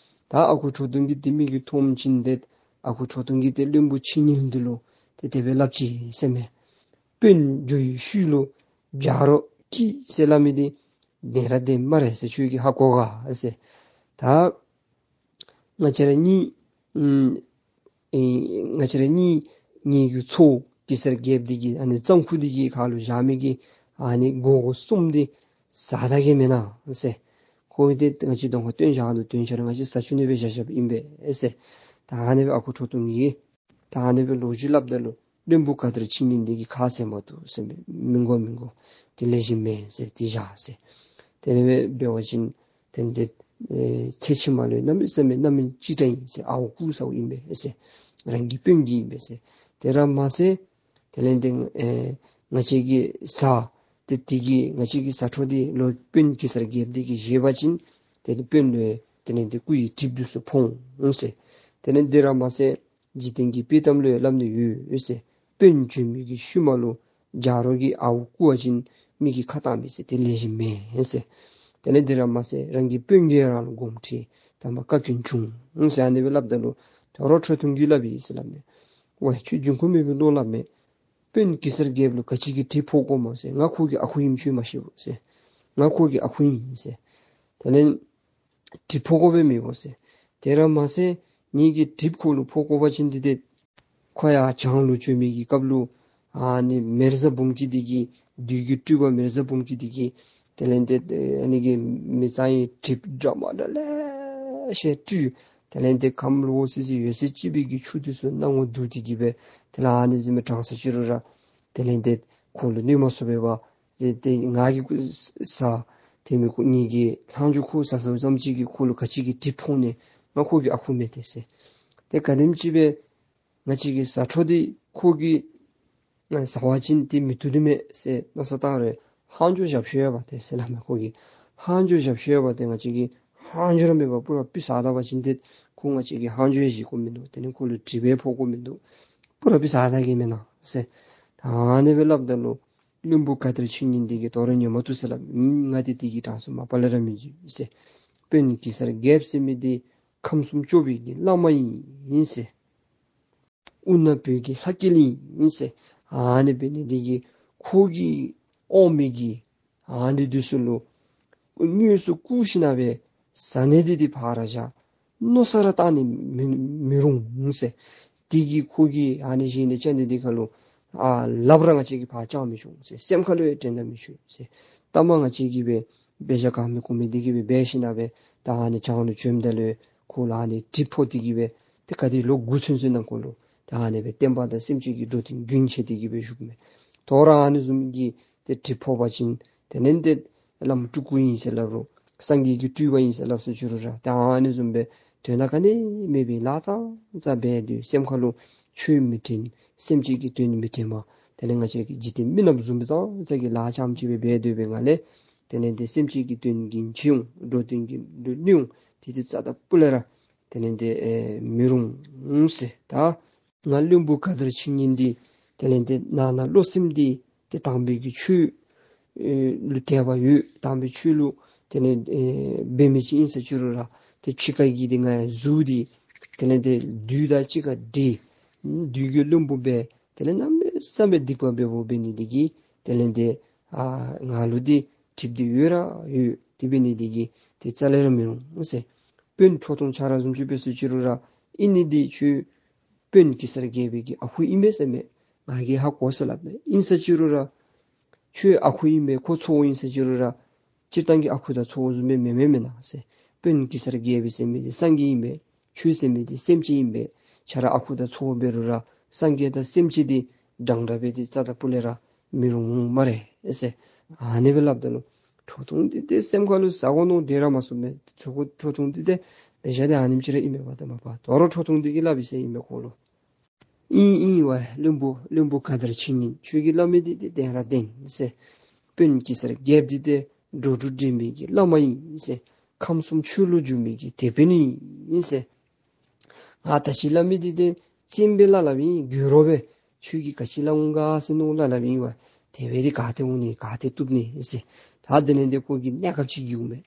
ད་ཨ་ཁུ་ཁྲོ་ཐུང་གིས་ཏེ་མིག་གིས་མཐོངམ་ཅིག་འདི་ཨ་ཁུ་ཁྲོ་ཐུང་གིས་ཏེ་བློན་པོ་ཕྱི་ཉིན་འདི་ལུ་ཏེ་དེ་སྦེ་སླབ་ཅི་ཟེར་མས། དཔོན་འགྱོ་བའི་ཤུལ་ལུ་བྱ་རོག་སྐྱིད་ཟེར་སླབ་མི་འདི་བདེན་ར་བདེན་སྨ་རེ་ཟེར། ཁྱོད་ཀྱིས་ཧ་གོ་ག་ཟེར། ད་ང་བཅས་ར་གཉིས་ཨམ་ཨེ་ང་བཅས་ར་གཉིས་ངེ་གི་ཚའོ་གེ་སར་རྒྱལཔོ་འདི་གི་ཨ་ནི་གཙང་ཁུག་འདི་གི་ཁ་ལུ་བཞག་མི་གི་ཨ་ནི་སྒོར་སྒོར་གསུམ་འདི་ཟ་ད་གེ་མེན་ན་ཟེར། ཁོ་འདི་ང་བཅས་གདོང་ཁར་བཏོན་བཞག་ནུག། དོན་ཆ་ར་ང་བཅས་ཟ་བཅུག་ནི་སྦེ་བཞག་བཞགཔ་ཨིན་པས་ཟེར། ད་ཨ་ནི་སྦེ་ཨ་ཁུ་ཁྲོ་ཐུང་གིས་ད་ཨ་ནི་སྦེ་ལོ་རྒྱུས་སླབ་ད་ལུ་བློན་པོ་ག་དར་ཕྱི་ཉིན་འདི་གིས་ཁ་བཟེད་མ་བཏུབ་ཟེར་མས། མི་དགོ་མི་དགོ། དེ་ལེགས་ཤོམ་མེན་ཟེར། དེ་བཞག་ཟེར། དེ་ལས་འབད་བ་ཅིན་ཏེ་འདི་ཨེ་ཚེ་ཕྱི་མ་ལུ་གནམ་མེད་ས་མེད་རྣམ་སྨིན་ཅི་འདྲ་ཨིན་ཟེར། ཨརཝ་རྐུ་ཟཝ་ཨིན་པས་ཟེར། རང་གི་དཔོན་གྱིས་ཨིན་པས་ཟེར། དེ་ར་མ་ཚད་དེ་ལས་འདི་ཨེ་ང་བཅས་ཀྱི་བཟའ་ཏེ་དེ་གིས་ང་བཅས་ཀྱི་བཟའ་འཕྲོ་འདི་ལོག་དཔོན་གེ་སར་རྒྱལཔོ་འདི་གིས་བཞེས་པ་ཅིན་ཏེ་དཔོན་ལུ་དེ་ལས་འདི་སྐུ་ཡི་གྲིབ་འདི་ཚུ་ཕོག་འོང་ཟེར། དེ་ལས་འདི་ར་མ་ཚད་འཇིག་རྟེན་གྱི་དཔྱེ་གཏམ་ལུ་ཡང་སླབ་ནི་ཡོད་ཟེར། དཔོན་བྱོན་མི་གི་ཤུལ་མ་ལུ་བྱ་རོག་གིས་ཨརཝ་རྐུ་བ་ཅིན་མི་གིས་ཁ་བཏང་མི་ཟེར། དེ་ལེགས་ཤོམ་མེན་ཟེར། དེ་ལས་འདི་ར་མ་ཚད་རང་གི་དཔོན་གྱིས་རང་ལུ་དགོངསམ་ཁྲེལ་དམ་པ་བཀའ་བཀྱོན་བྱུང་ཟེར། ཨ་ནི་སྦེ་སླབ་ད་ལུ་དོ་རུང་ཁྲོ་ཐུང་གིས་སླབ་ཡི་ཟེར་སླབ་མས། ཝའི་ཁྱོད་འབྱུང་ཁུངས་མེད་པའི་བློ་སླབ་མས། དཔོན་གེ་སར་རྒྱལཔོ་ལུ་ག་ཅི་གིས་གྲིབ་ཕོག་དགོཔ་སྨོ་ཟེར། ང་ཁོ་གི་ཨ་ཁུ་ཨིནམ་ཁྱོད་མ་ཤེས་བོ་ཟེར། ང་ཁོ་གི་ཨ་ཁུ་ཨིན་ཟེར། དེ་ལས་གྲིབ་ཕོག་དགོ་པའི་མི་བོ་ཟེར། དེ་ར་མ་ཚད་ངེ་གི་གྲིབ་ཁོ་ལུ་ཕོག་དགོ་པ་ཅིན་འདི་ཏེ་ཁོ་ཡར་བྱང་ལུ་བྱོན་མི་གི་སྐབས་ལུ་ཨ་ནི་མེ་བཟའ་འབུམ་སྐྱིད་འདི་གིས་བདུད་ཀྱི་སྤྲུལ་པ་མེ་བཟའ་འབུམ་སྐྱིད་འདི་གིས་དེ་ལས་ཏེ་ཨ་ནི་གི་མི་གཙང་བའི་གྲིབ་འདྲ་མ་འདྲ་ལེ་ཤ་བཀྲུས། དེ་ལས་ཏེ་ཁམས་ལོག་སི་སི་ཡོད་ཚད་ཅིག་སྦེ་གི་ཆུ་འདི་ཚུ་སྣང་ངོ་བསྡུ་སྟེ་གི་སྦེ་དེ་ལས་ཨ་ནི་བཟུམ་མའི་གྲང་ས་ཅིག་རུང་ར་དེ་ལས་ཏེ་ཁོ་ལུ་གནོད་མ་ཚུགས་པའི་བ་ཏེ་ཏེ་ང་གིས་ཁོ་ཟ་ཏེ་མི་ཁོ་ངེ་གི་ལྷག་འཕྲོ་ཁོ་ཟ་ཟཝ་ཙམ་ཅིག་གིས་ཁོ་ལུ་ག་ཅི་གིས་གྲིབ་ཕོག་ནི། ང་ཁོ་གི་ཨ་ཁུ་མེན་ཏེ་ཟེར། ཏེ་ག་དེམ་ཅིག་སྦེ་ང་བཅས་ཀྱི་བཟའ་འཕྲོ་འདི་ཁོ་གིས་ཟ་བ་ཅིན་ཏེ་མི་བཏུབ་ནི་མས་ཟེར་མནོ་བསམ་བཏང་རུང་ལྷག་འཕྲོ་ཞབས་ཞུ་ཡོད་པ་ཏེ་ཟེར་སླབ་མས། ཁོ་གིས་ལྷག་འཕྲོ་ཞབས་ཞུ་ཡོད་པ་ཏེ་ང་བཅས་ཀྱིས་ལྷག་འཕྲོ་ར་མེད་པར་པུ་ར་ཕུད་ཟ་ད་པ་ཅིན་ཏེ་ཁོ་ང་བཅས་ཀྱིས་ལྷག་འཕྲོ་ཡང་བཞེས་དགོཔ་མིན་འདུག། དེ་ནི་ཁོ་ལུ་གྲིབ་ཡང་ཕོག་དགོཔ་མིན་འདུག། པུ་ར་ཕུད་ཟ་ད་གེ་མེན་ན་ཟེར། ད་ཨ་ནི་སྦེ་སླབ་ད་ལུ་བློན་པོ་ག་དར་ཕྱི་ཉིན་འདི་གིས་དོ་རུང་ཉན་མ་བཏུབ་ཟེར་སླབ། ཨུམ་ང་འདི་འདི་གི་གྲངས་སུ་མ་པ་ལས་ར་མི་འགྱོ་ཟེར། དཔོན་གེ་སར་རྒྱལཔོ་ཟེར་མི་འདི་ཁམས་གསུམ་སྐྱོབ་པའི་གི་བླ་མ་ཨིན་ཟེར། དབུ་ནག་བོད་ཀྱི་ལྷ་སྐལ་ཨིན་ཟེར། ཨ་ནི་འབད་ནི་འདི་གིས་ཁོ་གིས་འོང་མི་གི་ཨ་ནི་འདི་ཚུ་ལུ་དངོས་སུ་བཀུག་ཞིནམ་ལས་བཟའ་ནི་འདི་འདི་ཕར་བཞག། མནོ་བསམ་ར་བཏང་ནི་མི་མི་རུང་ཟེར། དེ་གིས་ཁོ་གིས་ཨ་ནི་བཞེས་ནི་བཅའ་ནི་འདི་ཁར་ལུ་ཨ་ལགཔ་ར་ང་བཅས་ཀྱིས་ཕར་བརྐྱང་མི་ཆོག་ཟེར། སེམས་ཁར་ལུ་ཡང་དྲན་ད་མི་ཆོག་ཟེར། ལྟ་མ་ང་བཅས་ཀྱིས་སྦེ་འབད་བཞག་ག་མི་གོ་མི་འདི་གིས་སྦེ་འབད་ཞིནམ་ལས་ད་ཨ་ནི་བྱང་ལུ་བྱོནམ་ད་ལུ་ཁོ་ལུ་ཨ་ནི་གྲིབ་ཕོག་སྟེ་གིས་སྦེ་ཏེ་ག་དེ་ལོ་དགུ་ཚུན་ཚོད་ནང་འཁོད་ལུ་ད་ཨ་ནི་སྦེ་བསྟན་པ་དང་སེམས་ཅན་གྱི་འགྲོ་དོན་རྒྱུན་ཆད་དེ་གིས་སྦེ་བཞུགས་མས། དོ་རུང་ཨ་ནི་བཟུམ་གྱི་ཏེ་གྲིབ་ཕོག་པ་ཅིན་དེ་ལས་ཏེ་བླམ་སྤྲུལ་སྐུ་ཨིན་ཟེར་སླབ་རུང་སངས་རྒྱས་ཀྱི་སྤྲུལ་པ་ཨིན་ཟེར་སླབ་ས་ཅི་རུང་ར་ད་ཨ་ནི་བཟུམ་སྦེ་དོན་དག་ག་ནི་མེད་པའི་ལཱ་ཙང་ཙང་འབད་དེ་སེམས་ཁར་ལུ་ཆོས་མི་དྲན། སེམས་ཅན་གྱི་དོན་མི་དྲན་པར་དེ་ལས་ང་བཅས་ཀྱི་འཇིག་རྟེན་མི་ནགཔ་བཟུམ་སྦེ་ཙང་ཙང་གི་ལཱ་རྐྱངམ་ཅིག་སྦེ་འབད་དེ་སྦེ་ང་ལས་དེ་ལས་ཏེ་སེམས་ཅན་གྱི་དོན་གྱི་ཆེ་འོང་འགྲོ་དོན་གྱི་འགྲོ་ནི་འོང་དེ་དེ་རྩ་དང་སྤུ་ལས་ར་དེ་ལས་ཏེ་ཨེ་མི་རུང་ཟེར། ད་ང་བློན་པོ་ག་དར་ཕྱི་ཉིན་འདི་དེ་ལས་ཏེ་ནང་ན་བློ་སེམས་འདི་ཏེ་དམ་པའི་གི་ཆོས་ཨེ་ལུ་དད་པ་ཡོད། དམ་པའི་ཆོས་ལུ་དེ་ལས་ཨེ་འབད་མི་ཅིག་ཨིན་ས་ཅི་རུང་ར་ཏེ་ཕྱི་ཁ་གི་འདི་ང་གཟུགས་འདི་དེ་ལས་ཏེ་བདུད་དང་གཅིག་ཁར་འདྲེས། བདུད་ཀྱི་བློན་པོ་སྦེ་དེ་ལས་གནམ་མེད་ས་མེད་སྡིག་པ་འབདཝ་འབད་ནི་འདི་གིས་དེ་ལས་ཏེ་ཨ་ང་ལུ་འདི་གྲིབ་འདི་ཡོད་ར་ཡོད། དེ་འབད་ནི་འདི་གིས་ཏེ་རྩ་ལས་ར་མི་རུང་ཟེར། དཔོན་ཁྲོ་ཐུང་ཆ་ར་བཟུམ་ཅིག་འབད་ས་ཅི་རུང་ར་ཨིན་ནི་འདི་ཁྱོད་དཔོན་གེ་སར་རྒྱལ་པོའི་གི་ཨ་ཁུ་ཨིན་པས་ཟེར་མས། ང་གིས་ཧ་གོ་ཟེར་སླབ་མས། ཨིན་ས་ཅི་རུང་ར་ཁྱོད་ཨ་ཁུ་ཨིན་པས། ཁོ་ཚའོ་ཨིན་ས་ཅི་རུང་ར་སྤྱིར་བཏང་གི་ཨ་ཁུ་དང་ཚའོ་བཟུམ་སྦེ་མེན་མེན་མེན་ན་ཟེར། དཔོན་གེ་སར་རྒྱལ་པོ་ཟེར་མི་འདི་སངས་རྒྱས་ཨིན་པས། ཁྱོད་ཟེར་མི་འདི་སེམས་ཅན་ཨིན་པས། ཁྱོད་ར་ཨ་ཁུ་དང་ཚའོ་འབད་རུང་ར་སངས་རྒྱས་དང་སེམས་ཅན་འདི་འདྲན་འདྲ་སྦེ་འདི་རྩ་དང་སྤུ་ལས་ར་མི་རུང་སྨ་རེ་ཟེར། ཨ་ནི་སྦེ་སླབ་ད་ལུ་ཁྲོ་ཐུང་འདི་ཏེ་སེམས་ཁར་ལུ་ཟ་དགོ་མནོ་སྟེ་ར་མ་སོང་མས། ཁྲོ་ཁྲོ་ཐུང་འདི་ཏེ་འབད་བཞག་འདི་ཨ་ནེམ་ཅིག་ར་ཨིན་མས་པ་ད་མ་པ། དོ་རུང་ཁྲོ་ཐུང་འདི་གིས་སླབ་ཡི་ཟེར་ཨིན་མས་ཁོ་ལུ། ཨིན་ཨིན་ཝའི་བློན་པོ་བློན་པོ་ག་དར་ཕྱི་ཉིན་ཁྱོད་ཀྱིས་སླབ་མི་འདི་ཏེ་བདེན་ར་བདེན་ཟེར། དཔོན་གེ་སར་རྒྱལཔོ་འདི་ཏེ་འགྲོ་དྲུག་འདྲེན་མི་གི་བླ་མ་ཨིན་ཟེར། ཁམས་གསུམ་ཆོས་ལུ་བསྒྱུར་མི་གི་དེད་དཔོན་ཨིན་ཟེར། ང་ད་ཅི་སླབ་མི་འདི་ཏེ་རྩེདམོ་སྦེ་སླབ་སླབ་ཨིན། དགོད་བྲོ་སྦེ་ཁྱོད་ཀྱིས་ག་ཅི་སླབ་འོང་ག་ཟེར་མནོ་སླབ་སླབ་ཨིན་ཝའི། དེ་སྦེ་འདི་ག་ཏེ་འོང་ནི་ག་ཏེ་བཏུབ་ནི་ཟེར། ད་དེ་ལས་འདི་ཁོ་གིས་གནས་སྐབས་ཅིག་གི་འོང་མས།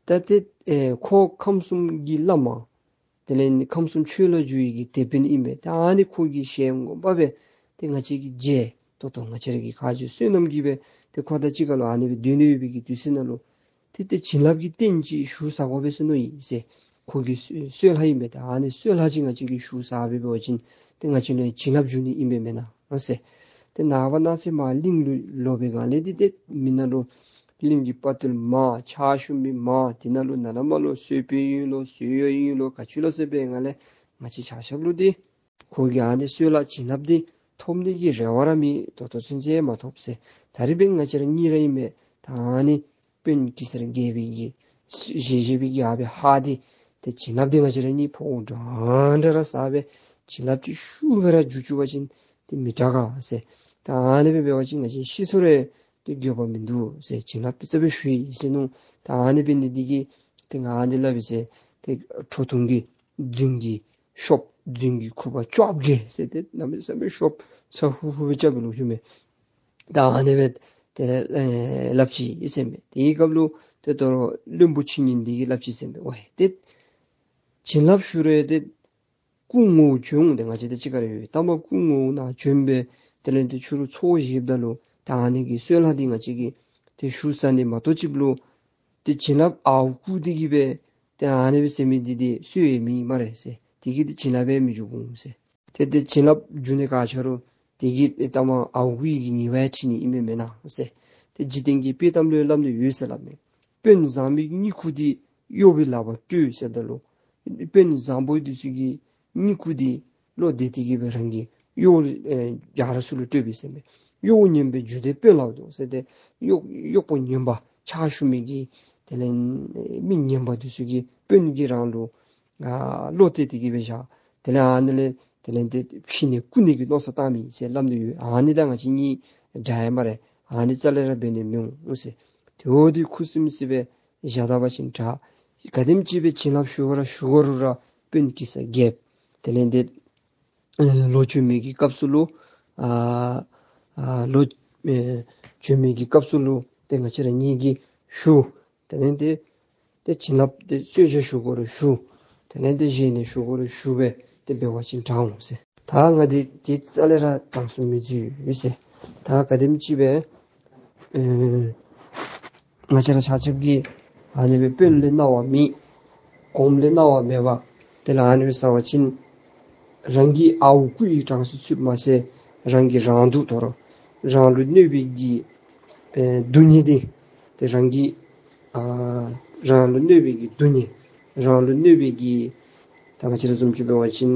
ད་ཏེ་ཨེ་ཁོ་ཁམས་གསུམ་གྱི་བླ་མ་དེ་ལས་ཁམས་གསུམ་ཆོས་ལུ་བསྒྱུར་མི་གི་དེད་དཔོན་ཨིན་པས། ད་ཨ་ནི་ཁོ་གིས་ཞལ་ངོ་མ་སྦེ་ཏེ་ང་བཅས་ཀྱི་རྗེ་ཏོག་ཏོ་ང་བཅས་ར་གི་ཁ་རྗེ་བསོད་ནམས་ཀྱིས་སྦེ་ཏེ་ཁོ་དང་གཅིག་ཁར་ལུ་ཨ་ནི་སྦེ་སྡོད་ནི་ཡོད་པའི་གི་དུས་ཚོད་ནང་ལུ་ཏེ་ཏེ་བྱིན་རླབས་ཀྱི་རྟེན་ཅིག་ཞུ་ཟ་དགོ་པས་ཟེར་མནོ་ཡི་ཟེར། ཁོ་གི་སྲོ་སྲོད་ལྷ་ཨིན་པས། ད་ཨ་ནི་སྲོད་ལྷ་ཅིག་ང་བཅས་ཀྱིས་ཞུ་ཟ་སྦེ་འབད་བ་ཅིན་ཏེ་ང་བཅས་ལུ་བྱིན་རླབས་འཇུག་ནི་ཨིན་པས་མེན་ན་ཟེར། ཏེ་ནངས་པ་གནངས་ཚེ་མར་གླིང་ལུ་ལོག་པའི་སྒང་ལས་འདི་ཏེ་མི་ནང་ལུ་གླིང་གི་དཔའ་བརྟུལ་མང་ཕྱག་ཞུ་མི་མང་འདི་ནང་ལུ་ནཱ་ལས་མར་ལུ་གསོལ་དཔོན་ཨིན་ལོ་གསོལ་གཡོག་ཨིན་ལོ་ག་ཅི་ལོ་ཟེར་བའི་སྒང་ལས་ང་བཅས་ཆ་ཁྱབ་ལུ་འདི་ཁོ་གི་ཨ་ནི་སྲོད་ལྷ་བྱིན་རླབས་འདི་ཐོབ་ནི་གི་རེ་བ་ར་མེད། ད་ལྟོ་ཚུན་ཚོད་མ་ཐོབ་ཟེར། ད་རིས་འབདན་ང་བཅས་ར་གཉིས་ར་ཨིན་མས། ད་ཨ་ནི་དཔོན་གེ་སར་རྒྱལ་པོའི་གི་བཞེས་བཞེས་པའི་གི་ཨ་ཕའི་ཧ་འདི་ཏེ་བྱིན་རླབས་འདི་ང་བཅས་ར་གཉིས་ཕོ་འདྲན་འདྲ་ར་ཟ་སྦེ་བྱིན་རླབས་ཅིག་ཤུགས་སྦེ་ར་འཇུ་བཅུག་པ་ཅིན་ཏེ་མི་དྲག་ག་ཟེར། ད་ཨ་ནི་སྦེ་འབད་བ་ཅིན་ང་བཅས་ཤི་སོང་རུང་ཏེ་འགྱོད་པ་མིན་འདུག་ཟེར་བྱིན་རླབས་ཏེ་རྩ་སྦེ་ཞུ་ཡི་ཟེར་མནོ། ད་ཨ་ནི་འབད་ནི་འདི་གིས་ཏེ་ང་ཨ་ནི་སླབ་ཡི་ཟེར། ཏེ་ཁྲོ་ཐུང་གི་རྫུན་གྱི་ཤོབ་རྫུན་གྱི་ཁུ་བ་བཅོ་བརྒྱད་ཟེར་ཏེ་གནམ་མེད་ས་མེད་ཤོབ་ཚ་ཧུ་ཧུ་སྦེ་རྐྱབ་པའི་ལོ་རྒྱུས་མས། ད་ཨ་ནི་སྦེ་ཏེ་ཨེ་སླབ་ཅི་ཟེར་མས། དེའི་སྐབས་ལུ་ཏེ་དོ་རུང་བློན་པོ་ཕྱི་ཉིན་འདི་གིས་སླབ་ཅི་ཟེར་མས། ཝའི་ཏེ་བྱིན་རླབས་ཞུ་རུང་ཏེ་སྐུ་ངོ་བོ་བྱོན་འོང་། ཏེ་ང་བཅས་ཏེ་གཅིག་ཁར་ཡོད། ད་མར་སྐུ་ངོ་བོ་ནཱ་བྱོན་སྦེ་དེ་ལས་ཏེ་ཁྱོད་ར་ཚོགས་བཞེསཔ་ད་ལུ་ད་ཨ་ནི་གི་སྲོད་ལྷ་འདི་ང་བཅས་ཀྱིས་ཏེ་ཞུ་ཟ་ནི་མ་གཏོགས་ཅིག་ལུ་ཏེ་བྱིན་རླབས་ཨརཝ་བརྐུ་སྟེ་གིས་སྦེ་ཏེ་ཨ་ནི་སྦེ་ཟེར་མི་འདི་ཏེ་སྲོལ་ཡང་མེད་སྨ་རེ་ཟེར། དེ་གིས་ཏེ་བྱིན་རླབས་ཡང་མི་འཇུག་འོང་ཟེར། ཏེ་ཏེ་བྱིན་རླབས་འཇུག་ནི་ག་ཅི་རུང་དེ་གིས་ཏེ་ད་མར་ཨརཝ་བརྐུ་ཡི་གི་ཉེས་པ་ཡང་འཁྲི་ནི་ཨིན་མས་མེན་ན་ཟེར། ཏེ་འཇིག་རྟེན་གྱི་དཔེ་གཏམ་ལུ་སླབ་ནི་ཡོད་ཟེར་སླབ་མས། དཔོན་བཟང་པོའི་གི་གཉིད་ཁུག་འདི་གཡོག་པོའི་ལག་པར་སྤྲོད་ཟེརཝ་ད་ལུ་དཔོན་བཟང་པོ་འདི་ཚུ་གི་གཉིད་ཁུག་འདི་བློ་བདེ་སྟེ་གིས་སྦེ་རང་གི་གཡོག་ཨེ་རྒྱ་ར་ཚུ་ལུ་སྤྲོད་པས་ཟེར་མས། གཡོག་ངན་པའི་རྒྱུ་འདི་དཔོན་ལ་འདུག་ཟེར་ཏེ་གཡོག་གཡོག་པོ་ངན་པ་ཕྱག་ཞུ་མི་གི་དེ་ལས་མི་ངན་པ་འདི་ཚུ་གིས་དཔོན་གྱིས་རང་ལུ་ཨ་བློ་གཏད་དེ་གིས་སྦེ་བཞག། དེ་ལས་ཨ་ནི་ལས་དེ་ལས་ཏེ་ཕྱི་ནས་རྐུ་ནི་གི་མནོ་བསམ་བཏང་མི་ཟེར་སླབ་ནི་ཡོད། ཨ་ནི་དང་ང་བཅས་གཉིས་འདྲ་ཡི་སྨ་རེ། ཨ་ནི་རྩ་ལས་ར་འབད་ནི་མི་འོང་ཟེར། དེ་འོ་དེ་ཁུ་སིམ་སི་སྦེ་བཞག་ད་པ་ཅིན་དྲག། ག་དེམ་ཅིག་སྦེ་བྱིན་རླབས་ཞུ་བ་ར་ཞུ་དགོ་རུང་ར་དཔོན་གེ་སར་རྒྱལཔོ་དེ་ལས་ཏེ་ཨེ་ལོག་བྱོན་མི་གི་སྐབས་སུ་ལུ་ཨ་ཨ་ལོག་ཨེ་བྱོན་མི་གི་སྐབས་སུ་ལུ་ཏེ་ང་བཅས་ར་གཉིས་ཀྱིས་ཞུ། དེ་ལས་ཏེ་ཏེ་བྱིན་རླབས་ཏེ་གསོལ་ཇ་ཞུ་དགོ་རུང་ཞུ། དེ་ལས་ཏེ་བཞེས་ནི་ཞུ་དགོ་རུང་ཞུ་སྦེ་ཏེ་འབད་བ་ཅིན་དྲག་འོང་ཟེར། ད་ ད་ང་འདི་ཏེ་རྩ་ལས་ར་དྲང་སུ་མི་འཛུལ་ཟེར། ད་ག་དེམ་ཅིག་སྦེ་ཨེ་ང་བཅས་ར་ཆ་ཁྱབ་ཀྱིས་ཨ་ནི་སྦེ་དཔོན་ལས་གནང་བ་མེད། གོངམ་ལས་གནང་བ་མེད་པར་དེ་ལས་ཨ་ནི་སྦེ་ཟ་བ་ཅིན་རང་གི་ཨརཝ་རྐུ་ཡི་གྲངས་སུ་ཚུདཔ་མ་ཚད་རང་གི་རང་སྡུག་དོ་རུང་རང་ལུ་གནོད་པའི་གི་ཨེ་སྡུག་བསྔལ་འདི་ཏེ་རང་གི་ཨ་རང་ལུ་གནོད་པའི་གི་སྡུག་བསྔལ་རང་ལུ་གནོད་པའི་གི་ད་ང་བཅས་ར་བཟུམ་ཅིག་འབད་བ་ཅིན་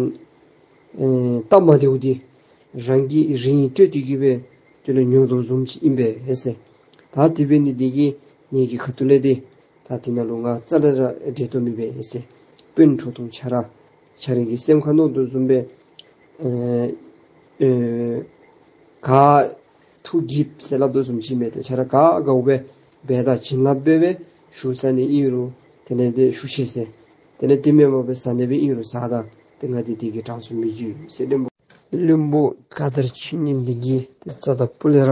ཨེ་སྟབས་མ་བདེཝ་འདི་རང་གིས་རིན་སྤྲོད་དེ་གི་སྦེ་དེ་ལས་ཉོ་དོ་བཟུམ་ཅིག་ཨིན་པས་ཟེར། ད་དེ་འབད་ནི་འདི་གིས་ངེ་གི་ཁ་ཐུག་ལས་འདི་ད་དེ་ནང་ལུ་ང་རྩ་ལས་ར་འབྲེལ་གཏོགས་མེད་པས་ཟེར། དཔོན་ཁྲོ་ཐུང་ཁྱོད་ར་ཁྱོད་རའི་གི་སེམས་ཁར་མནོ་དོ་བཟུམ་སྦེ་ཨེ་ཨེ་ག་ཐུགས་དགྱེས་ཟེར་སླབ་དོ་བཟུམ་ཅིག་མེད། ཏེ་ཁྱོད་ར་ག་དགའཝ་སྦེ་འབད་དང་བྱིན་རླབས་འབད་སྦེ་ཞུ་ཟ་ནི་ཨིན་རུང་དེ་ལས་ཏེ་ཞུ་ཤེས་ཟེར། དེ་ལས་དེ་མེན་པར་སྦེ་ཟ་ནི་སྦེ་ཨིན་རུང་ཟ་ད། ཏེ་ང་འདི་འདི་གིས་དྲང་སུ་མི་འཛུལ་ཟེར། བློན་པོ་བློན་པོ་ཀ་དར་ཆོས་ཉིད་འདི་གིས་ཏེ་རྩ་དང་སྤུ་ལས་ར་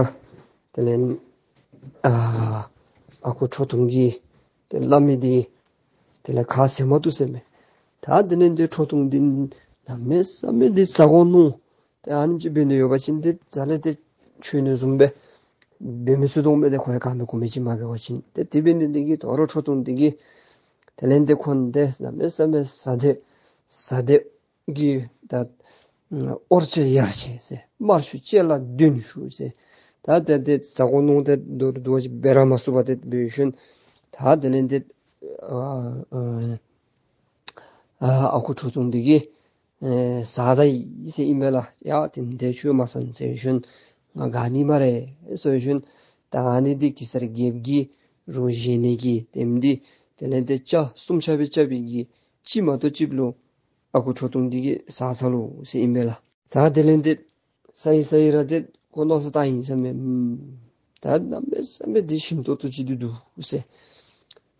དེ་ལས་ཨ་ཨ་ཁུ་ཁྲོ་ཐུང་གིས་ཏེ་སླབ་མི་འདི་དེ་ལས་ཁ་ཟེར་མ་བཏུབ་ཟེར་མས། ད་དེ་ལས་ཏེ་ཁྲོ་ཐུང་འདི་གནམ་མེད་ས་མེད་འདི་ཟ་དགོ་མནོ། ཏེ་ཨ་ནེམ་ཅིག་འབད་ནི་ཡོད་པ་ཅིན་ཏེ་རྩ་ལས་ཏེ་ཆོས་ནི་བཟུམ་སྦེ་འབད་མི་ཚུགས་དོ་མས། ཏེ་ཁོ་ཡང་ག་མི་གོ་མི་ཅིག་མ་འབད་བ་ཅིན། ཏེ་དེ་འབད་ནི་འདི་གིས་དོ་རུང་ཁྲོ་ཐུང་འདི་གིས་དེ་ལས་ཏེ་ཁོ་འདི་གནམ་མེད་ས་མེད་ཟ་སྟེ་ཟ་སྟེ་གི་ད་ཨོ་རྩེ་ཡར་ཆེ་ཟེར་དམར་ཆུ་ལྕེ་ལ་འདོན་ཞུ་ཟེར། ད་ཏེ་ཏེ་ཟ་དགོ་མནོ་སྟེ་དོ་རུང་དོ་ཅིག་འབད་ར་མ་ཚུགས་པར་ཏེ་འབད་ཞིནམ་ད་དེ་ལས་ཏེ་ཨ་ཨ་ཨ་ཁུ་ཁྲོ་ཐུང་འདི་གིས་ཨེ་ཟ་ད་ཡི་ཟེར་ཨིན་པས་ལགས། ཡ་དེ་འདི་ཁྱོད་མ་ཟ་ཟེར་ཞིནམ་ང་ག་ནི་སྨ་རེ་ཟེར་ཞིནམ་ད་ཨ་ནི་འདི་གེ་སར་རྒྱལཔོ་གིས་རོགས་བཞེས་ནི་གི་དེམ་འདི་དེ་ལས་ཏེ་ལྕགས་གསུམ་ཆ་སྦེ་རྐྱབ་པའི་གི་གཅིག་མ་གཏོགས་གཅིག་ལུ་ཨ་ཁུ་ཁྲོ་ཐུང་འདི་གིས་ཟ་ཚར་ལོ་ཟེར་ཨིན་པས་ལགས། ད་དེ་ལས་ཏེ་ཟ་ཡི་ཟ་ཡི་ར་ཏེ་ཁོ་མནོ་བསམ་བཏང་ཡི་ཟེར་མས། ཨུམ་ད་གནམ་མེད་ས་མེད་འདི་ཞིམ་ཏོག་ཏོ་ཅིག་འདུག་འདུག་ཟེར།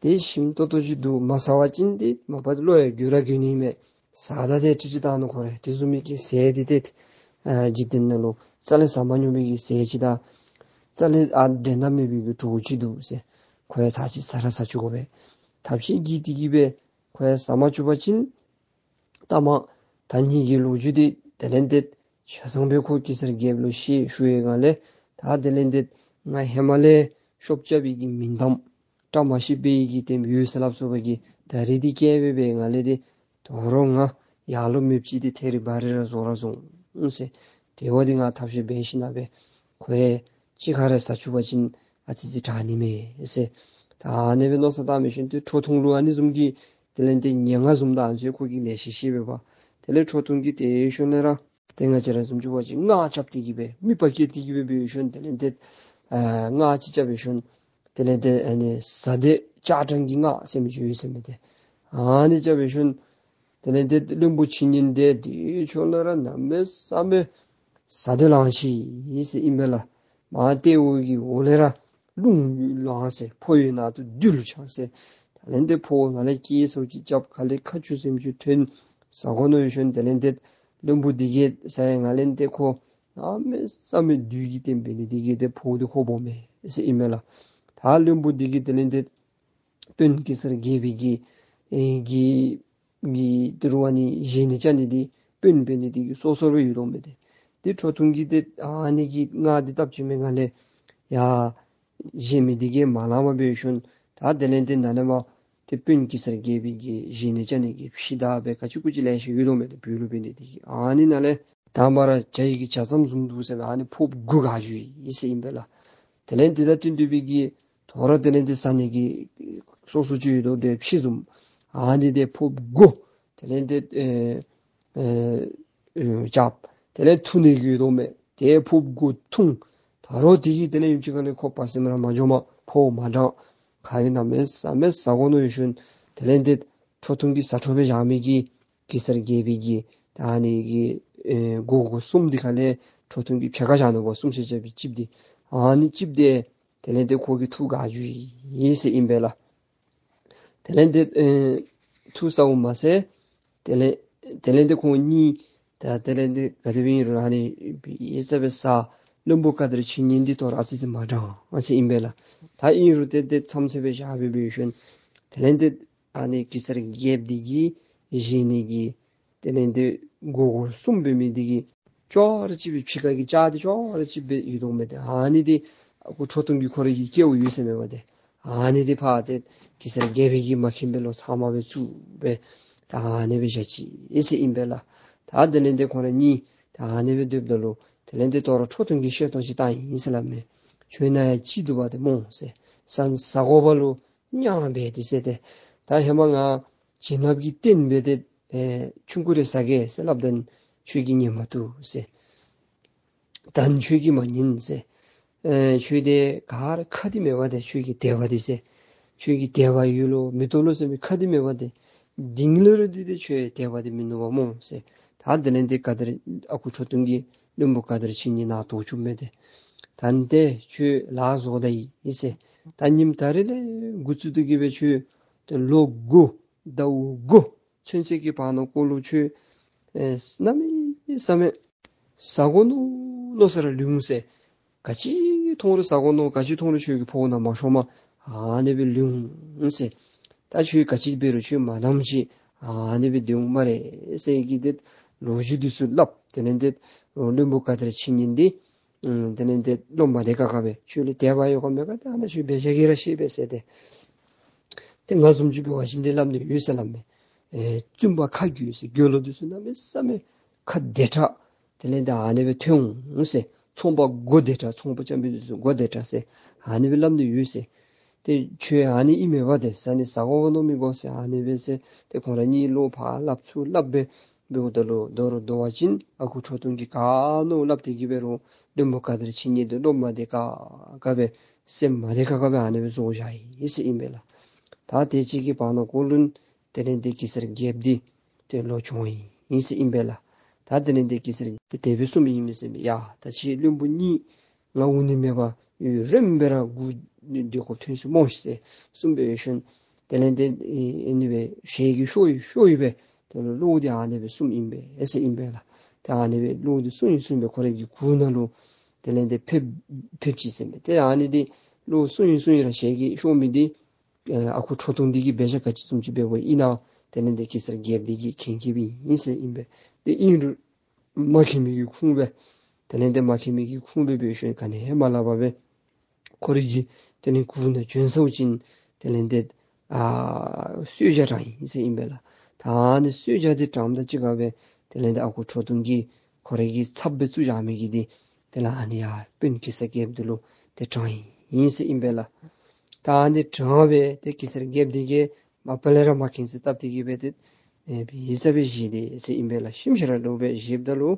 འདི་ཞིམ་ཏོག་ཏོ་ཅིག་འདུག། མ་ཟ་བ་ཅིན་འདི་མ་པ་བློ་ཡང་འགྱུར་ར་འགྱུར་ནི་མས། ཟ་ད་ཏེ་ཅི་ཅི་བཏང་ནུག་ཁོ་རེ། དེ་བཟུམ་མའི་གི་ཟས་འདི་ཏེ་ཨ་འཇིག་རྟེན་ནང་ལུ་རྩ་ལས་ཟ་མ་མྱོང་མི་གི་ཟས་ཅིག་དང་རྩ་ལས་ཨ་འགྲན་ཟླ་མེད་པའི་གི་གྲོགས་ཅིག་འདུག་ཟེར། ཁོ་ཡང་ཚར་གཅིག་ཟ་ར་ཟ་བཅུག་དགོ་པས། ཐབས་ཤེས་བགྱིས་ཏེ་གི་སྦེ་ཁོ་ཡང་ཟ་མ་བཅུག་པ་ཅིན་ད་མ་ད་ངེ་གི་ལོ་རྒྱུས་འདི་དེ་ལས་ཏེ་ཆ་ཚང་སྦེ་ཁོ་གེ་སར་རྒྱལཔོ་ལུ་ཤེས་ཞུ་བའི་སྒང་ལས་ད་དེ་ལས་ཏེ་ང་ཧེ་མ་ལས་ཤོབ་རྐྱབ་པའི་གི་མིང་གཏམ་བཀྲ་མ་ཤིས་པའི་གི་དེམ་ཡོད་ཟེར་སླབ་སོང་བའི་གི་ད་རིས་འདི་སྐྱེལ་བའི་སྦེ་སྒང་ལས་ཏེ་དོ་རུང་ང་ཡར་ལོག་མེདཔ་ཅིག་འདི་ཐད་རི་བ་རི་ར་བཟོ་ར་བཟོ་འོང་ཟེར། དེ་བ་འདི་ང་ཐབས་ཤེས་འབད་ཞིནམ་སྦེ་ཁོ་ཡང་གཅིག་ཁར་ར་ཟ་བཅུག་པ་ཅིན་ཨ་ཙི་ཙི་དྲག་ནི་མས་ཟེར། ད་ཨ་ནི་སྦེ་མནོ་བསམ་བཏང་མི་ཞིནམ་ཏེ་ཁྲོ་ཐུང་ལུ་ཨ་ནི་བཟུམ་གྱི་དེ་ལས་ཏེ་ཉེས་ལྔ་བཟུམ་དང་ཨ་ནི་ཚུ་ཁོ་གིས་ལེ་ཤ་ཤེས་པས་པ། དེ་ལས་ཁྲོ་ཐུང་གིས་དེ་ཤུལ་ལས་ར་ཏེ་ང་བཅས་ར་བཟུམ་ཅིག་འབད་བ་ཅིན་སྔགས་རྐྱབ་སྟེ་གི་སྦེ་མིད་པ་བསྐྱེད་དེ་གི་སྦེ་འབད་ཞིནམ་དེ་ལས་ཏེ་ཨ་སྔགས་ཅིག་རྐྱབ་སྦེ་ཞིནམ་དེ་ལས་ཏེ་ཨ་ནི་ཟ་འདོད་ལྕགས་སྦྲང་གི་སྔགས་ཟེར་མི་ཅིག་ཡོད་ཟེར་མས་ཏེ། ཨ་ནི་རྐྱབ་སྦེ་ཞིནམ་དེ་ལས་ཏེ་བློན་པོ་ཆིངས་ཉན་འདི་དེ་ཤུལ་ལས་ར་གནམ་མེད་ས་མེད་ཟ་འདོད་ལངས་ཅི་ཟེར་ཨིན་པས་ལགས། མར་ཏེ་འོག་གི་འོག་ལས་ར་རླུང་ལངས་ཟེར། ཕོ་ཡི་ནང་དུ་རྡུལ་ཆགས་ཟེར། དེ་ལས་ཏེ་ཕོ་ནང་ལས་སྐད་སོགས་ཅིག་རྐྱབ། ཁ་ལས་ཁ་ཆུ་ཟེར་མི་ཅིག་ཐོན། ཟ་དགོ་མནོ་ཞིནམ་དེ་ལས་ཏེ་བློན་པོ་འདི་གིས་ཟ་ཡི་སྒང་ལས་ཏེ་ཁོ་གནམ་མེད་ས་མེད་བདུད་ཀྱི་དེམ་འབད་ནི་འདི་གིས་ཏེ་ཕོ་འདི་ཁོ་སྦོམ་མས་ཟེར་ཨིན་མས་ལགས། ད་བློན་པོ་འདི་གིས་དེ་ལས་ཏེ་དཔོན་གེ་སར་རྒྱལ་པོའི་གི་ཨེ་གི་གི་ཏི་རུ་ཨ་ནི་བཞེས་ནི་བཅའ་ནི་འདི་དཔོན་འབད་ནི་འདི་གིས་སོ་སོ་སྦེ་ཡོད་དོ་མས་ཏེ། ཏེ་ཁྲོ་ཐུང་གིས་ཏེ་ཨ་ནི་གི་སྔགས་འདི་བཏབ་ཅི་མའི་སྒང་ལས་ཡ་བཞེས་མི་འདི་གིས་མ་ལང་པར་འབད་ཞིནམ་ད་དེ་ལས་ཏེ་ནཱ་ལས་མར་ཏེ་དཔོན་གེ་སར་རྒྱལ་པོའི་གི་བཞེས་ནི་བཅའ་ནི་གི་ཕྱེ་ད་སྦེ་ག་ཅི་གུ་ཅི་ལེ་ཤ་ཡོད་དོ་མས་ཏེ་བོད་ལུ་འབད་ནི་འདི་གིས། ཨ་ནི་ནཱ་ལས་དང་པ་ར་བྱ་ཡི་གི་བྱ་ཙམ་བཟུམ་འདུག་ཟེར་སྦེ་ཨ་ནི་ཕོརཔ་དགུ་བཀག་འགྱོ་ཡི་ཟེར་ཨིན་པས་ལགས། དེ་ལས་ཏེ་ད་བསྟུན་ཏེ་སྦེ་གི་དོ་རུང་དེ་ལས་ཏེ་ཟ་ནི་གི་སོ་སོ་ཅིག་ཡོད་དོ་དེ་ཕྱེ་བཟུམ་ཨ་ནི་འདི་ཕོརཔ་དགུ་དེ་ལས་ཏེ་ཨེ་ཨེ་ཨེ་རྐྱབ། དེ་ལས་འཐུང་ནི་གི་ཡོད་དོ་མས། དེ་ཕོརཔ་དགུ་འཐུང་། ད་རུང་དེ་གིས་དེ་ལས་ཡུན་ཅིག་ཁ་ལས་ཁོ་བར་སེམས་ར་མ་འཇོ་མས། ཕོཝ་མ་འགྲངས། ཁ་གིས་གནམ་མེད་ས་མེད་ཟ་དགོ་མནོ་ཞིནམ་དེ་ལས་ཏེ་ཁྲོ་ཐུང་གིས་ཟ་འཕྲོ་སྦེ་བཞག་མི་གི་གེ་སར་རྒྱལ་པོའི་གི་ད་ཨ་ནི་གི་ཨེ་མགུ་སྐོར་གསུམ་འདི་ཁ་ལས་ཁྲོ་ཐུང་གིས་ཕྱེད་ཀ་བཞག་ནུག་པ། གསུམ་ཤེས་བྱ་བའི་གཅིགཔ་འདི་ཨ་ནི་གཅིགཔ་འདི་དེ་ལས་ཏེ་ཁོ་གི་ཐུགས་དགའ་འགྱོ་ཡི་ཟེར་ཨིན་པས་ལགས། དེ་ལས་ཏེ་ཨེ་ཐུགས་གསོཝ་མ་ཚད་དེ་ལས་དེ་ལས་ཏེ་ཁོང་གཉིས་ད་དེ་ལས་ཏེ་ག་དེ་སྦེ་ཨིན་རུང་ཨ་ནི་ཡི་ཙམ་སྦེ་ཟ། བློན་པོ་བཀའ་དར་ཆོས་ཉིད་འདི་དོ་རུང་ཨ་ཙི་ཙི་མ་འགྲངས་ཟེར་ཨིན་པས་ལགས། ད་ཨིན་རུང་ཏེ་ཏེ་མཚམས་ཚད་སྦེ་བཞག་སྦེ་འབད་ཞིནམ་དེ་ལས་ཏེ་ཨ་ནི་གེ་སར་རྒྱལཔོ་འདི་གིས་བཞེས་ནི་གི་དེ་ལས་ཏེ་མགུ་སྐོར་གསུམ་འབད་མི་འདི་གིས་ ཅོག་ར་གཅིག་སྦེ་ཕྱི་ཁ་གི་ལྕགས་འདི་ཅོག་ར་གཅིག་སྦེ་ཡོད་དོ་མས་ཏེ། ཨ་ནི་འདི་ཨ་ཁུ་ཁྲོ་ཐུང་གི་ཁོ་རའི་གི་སྐལཝ་ཡོད་ཟེར་མས་པ་ཏེ། ཨ་ནི་འདི་ཕར་ཏེ་གེ་སར་རྒྱལཔོ་གིས་མ་མཁྱེན་པར་ལོག་ཚབ་མ་སྦེ་བཙུགས་སྦེ་ད་ཨ་ནི་སྦེ་བཞག་ཅི་ཟེར་ཨིན་པས་ལགས། ད་དེ་ལས་ཏེ་ཁོང་ར་གཉིས་ད་ཨ་ནི་སྦེ་སྡོདཔ་ད་ལུ་དེ་ལས་ཏེ་དོ་རུང་ཁྲོ་ཐུང་གིས་བཤད་ཐངས་ཅིག་བཏང་ཡི་ཟེར་སླབ་མས། ཁྱོད་ནཱ་ཡང་ཅིག་འདུག་པ་ཏེ་སྨོ་ཟེར། ཟ་ཟ་དགོ་པ་ལུ་མྱང་འབད་དེ་ཟེར་ཏེ། ད་ཧེ་མ་ང་བྱིན་རླབས་ཀྱི་རྟེན་སྦེ་ཏེ་ཨེ་ཆུང་ཀུ་རེ་ཟ་གེ་ཟེར་སླབ་ད་ཁྱོད་ཀྱིས་ཉན་མ་བཏུབ་ཟེར། ད་ཁྱོད་ཀྱིས་མ་ཉན་ཟེར། ཨེ་ཁྱོད་དེ་ག་ར་ཁ་འདི་མེད་པ་ཏེ་ཁྱོད་ཀྱི་དད་པ་འདི་ཟེར། ཁྱོད་ཀྱི་དད་པ་ཡོད་ལོ་མི་ཐོབ་ལོ་ཟེར་མི་ཁ་འདི་མེད་པ་ཏེ་གཏིང་ལས་ར་འདི་ཏེ་ཁྱོད་དད་པ་འདི་མིན་ནུག་པ་སྨོ་ཟེར། ད་དེ་ལས་ཏེ་ག་དེར་ཨ་ཁུ་ཁྲོ་ཐུང་གིས་བློན་པོ་ག་དེར་ཕྱིན་ནི་ནཱ་དོགས་བཅུག་མས་ཏེ། ད་ཏེ་ཁྱོད་ལཱ་བཟོ་ད་ཡི་ཟེར། ད་ཉིནམ་ད་རིས་ལས་འགོ་བཙུགས་ཏེ་གི་སྦེ་ཁྱོད་ཏེ་ལོ་དགུ་ཟླཝ་དགུ་ཚུན་ཚོད་ཀྱི་བར་ན་ཀོ་ལུ་ཁྱོད་ཨེ་གནམ་མེད་ས་མེད་ཟ་དགོ་མནོ་མནོ་ས་ར་ལུས་འོང་ཟེར། ག་ཅི་འཐུང་རུང་ཟ་དགོ་མནོ། ག་ཅི་འཐུང་རུང་ཁྱོད་ཀྱི་ཕོཝ་ནང་མ་ཤོངམ་ཨ་ནི་སྦེ་ལུས་འོང་ཟེར། ད་ཁྱོད་ག་ཅི་འབད་རུང་ཁྱོད་མ་ལྡངམ་ཅིག་ཨ་ནི་སྦེ་སྡོད་འོང་སྨ་རེ་ཟེར་གི་ཏེ་ལོ་རྒྱུས་འདི་ཚུ་སླབ། དེ་ལས་ཏེ་བློན་པོ་ག་དེར་ཕྱིན་ནི་འདི་ཨམ་དེ་ལས་ཏེ་བློ་མ་བདེ་ཁག་ཁ་སྦེ་ཁྱོད་ལུ་དད་པ་ཡོད་ག་མེད་ག་ད་ཨ་ནཱ་ཁྱོད་འབད་བཞག་གེ་ར་ཤེས་པས་ཟེར་ཏེ། ཏེ་ང་བཟུམ་ཅིག་འབད་བ་ཅིན་ཏེ་སླབ་ནི་ཡོད་ཟེར་སླབ་མས། ཨེ་བཙུན་པ་ཁ་རྒྱུས་ཟེར་རྒྱུས་ལོ་འདི་ཚུ་གནམ་མེད་ས་མེད་ཁ་བདེ་དྲགས། དེ་ལས་ད་ཨ་ནི་སྦེ་ཐོན་འོང་ཟེར། ཚོང་པ་མགོ་བདེ་དྲགས་ཚོང་པ་རྐྱང་པའི་འདི་ཚུ་མགོ་བདེ་དྲགས་ཟེར་ཨ་ནི་སྦེ་སླབ་ནི་ཡོད་ཟེར། ཏེ་ཁྱོད་ཨ་ནི་ཨིན་མས་པ་ཏེ་ཟ་ནི་ཟ་དགོ་མནོ་མི་དགོ་ཟེར་ཨ་ནི་སྦེ་ཟེར། ཏེ་ཁོང་ར་གཉིས་ལུ་ཕར་སླབ་ཚུར་སླབ་སྦེ་འབདཝ་ད་ལུ་དོ་རུང་དོ་བ་ཅིན་ཨ་ཁུ་ཁྲོ་ཐུང་གིས་ག་མནོ་སླབ་སྟེ་གི་འབད་རུང་བློན་པོ་ག་དེར་ཕྱིན་ནི་འདི་བློ་མ་བདེ་ཁག་ཁ་སྦེ་སེམས་མ་བདེ་ཁག་ཁ་སྦེ་ཨ་ནི་སྦེ་བཟོ་བཞག་ཡི་ཟེར་ཨིན་པས་ལགས། ད་དེ་ཅིག་གི་བར་ན་ཀོ་ལུ་དེ་ལས་ཏེ་གེ་སར་རྒྱལཔོ་འདི་ཏེ་ལོག་བྱོན་ཡི་ཟེར་ཨིན་པས་ལགས། ད་དེ་ལས་ཏེ་གེ་སར་རྒྱལཔོ་དེ་སྦེ་གསུངམ་ཨིན་མས་ཟེར་མས། ཡ་ད་ཁྱེད་བློན་པོ་གཉིས་ང་འོང་ནི་མེད་པར་ཡུན་རིངམོ་སྦེ་ར་སྒུག་སྡོད་དགོཔ་ཐོན་སོང་སྨོ་ཟེར་གསུངས་པའི་ཤུལ་དེ་ལས་ཏེ་ཨེ་ཨ་ནི་སྦེ་ཞལ་གྱིས་ཤོར་ཡི་ཤོར་ཡི་སྦེ་དེ་ལུ་བློ་འདི་ཨ་ནི་སྦེ་གསུངམ་ཨིན་པས་ཟེར་ཨིན་པས་ལགས། ཏེ་ཨ་ནི་སྦེ་བློ་འདི་གསུངས་ཡི་གསུངས་སྦེ་ཁོ་རའི་གི་གུར་ནང་ལུ་དེ་ལས་ཏེ་ཕེབས་ཕེབས་ཅི་ཟེར་མས། ཏེ་ཨ་ནི་འདི་བློ་གསུངས་ཡི་གསུངས་ཡི་ར་ཞལ་གྱིས་ཤོར་མི་འདི་ཨ་ཁུ་ཁྲོ་ཐུང་འདི་གིས་འབད་བཞག་ག་ཅི་བཟུམ་ཅིག་འབདཝ་ཨིན་ན་དེ་ལས་ཏེ་གེ་སར་རྒྱལཔོ་འདི་གིས་མཁྱེན་མཁྱེནམ་ཨིན་ཟེར་ཨིན་པས། ཏེ་ཨིན་རུང་མ་མཁྱེན་མི་གི་ཁུངས་སྦེ་དེ་ལས་ཏེ་མ་མཁྱེན་མི་གི་ཁུངས་སྦེ་འབད་ཞིནམ་ག་ནི་ཡང་མ་སླབ་པར་སྦེ་ཁོ་རའི་གི་དེ་ལས་གུར་ནང་བྱོན་སོང་ཅིན་དེ་ལས་ཏེ་ཨ་གསོལ་ཇ་དྲངས་ཡི་ཟེར་ཨིན་པས་ལགས། ད་ཨ་ནི་གསོལ་ཇ་འདི་དྲངམ་དང་གཅིག་ཁར་སྦེ་དེ་ལས་ཏེ་ཨ་ཁུ་ཁྲོ་ཐུང་གིས་ཁོ་རའི་གི་ཚབ་སྦེ་བཙུགས་བཞག་མི་གི་འདི་དེ་ལས་ཨ་ནི་ཡར་དཔོན་གེ་སར་རྒྱལཔོ་འདི་ལུ་ཏེ་དྲངས་ཡི་ཟེར་ཨིན་པས་ལགས། ད་ཨ་ནི་དྲངས་སྦེ་ཏེ་གེ་སར་རྒྱལཔོ་འདི་གིས་མ་པ་ལས་ར་མ་མཁྱེན་ཟེར་བཏབ་སྟེ་གི་སྦེ་ཏེ་ཨེ་ཡིད་ས་སྦེ་བཞེས་ཏེ་ཟེར་ཨིན་པས་ལགས། ཞིམ་ཤ་ར་ལུ་སྦེ་བཞེསཔ་ད་ལུ་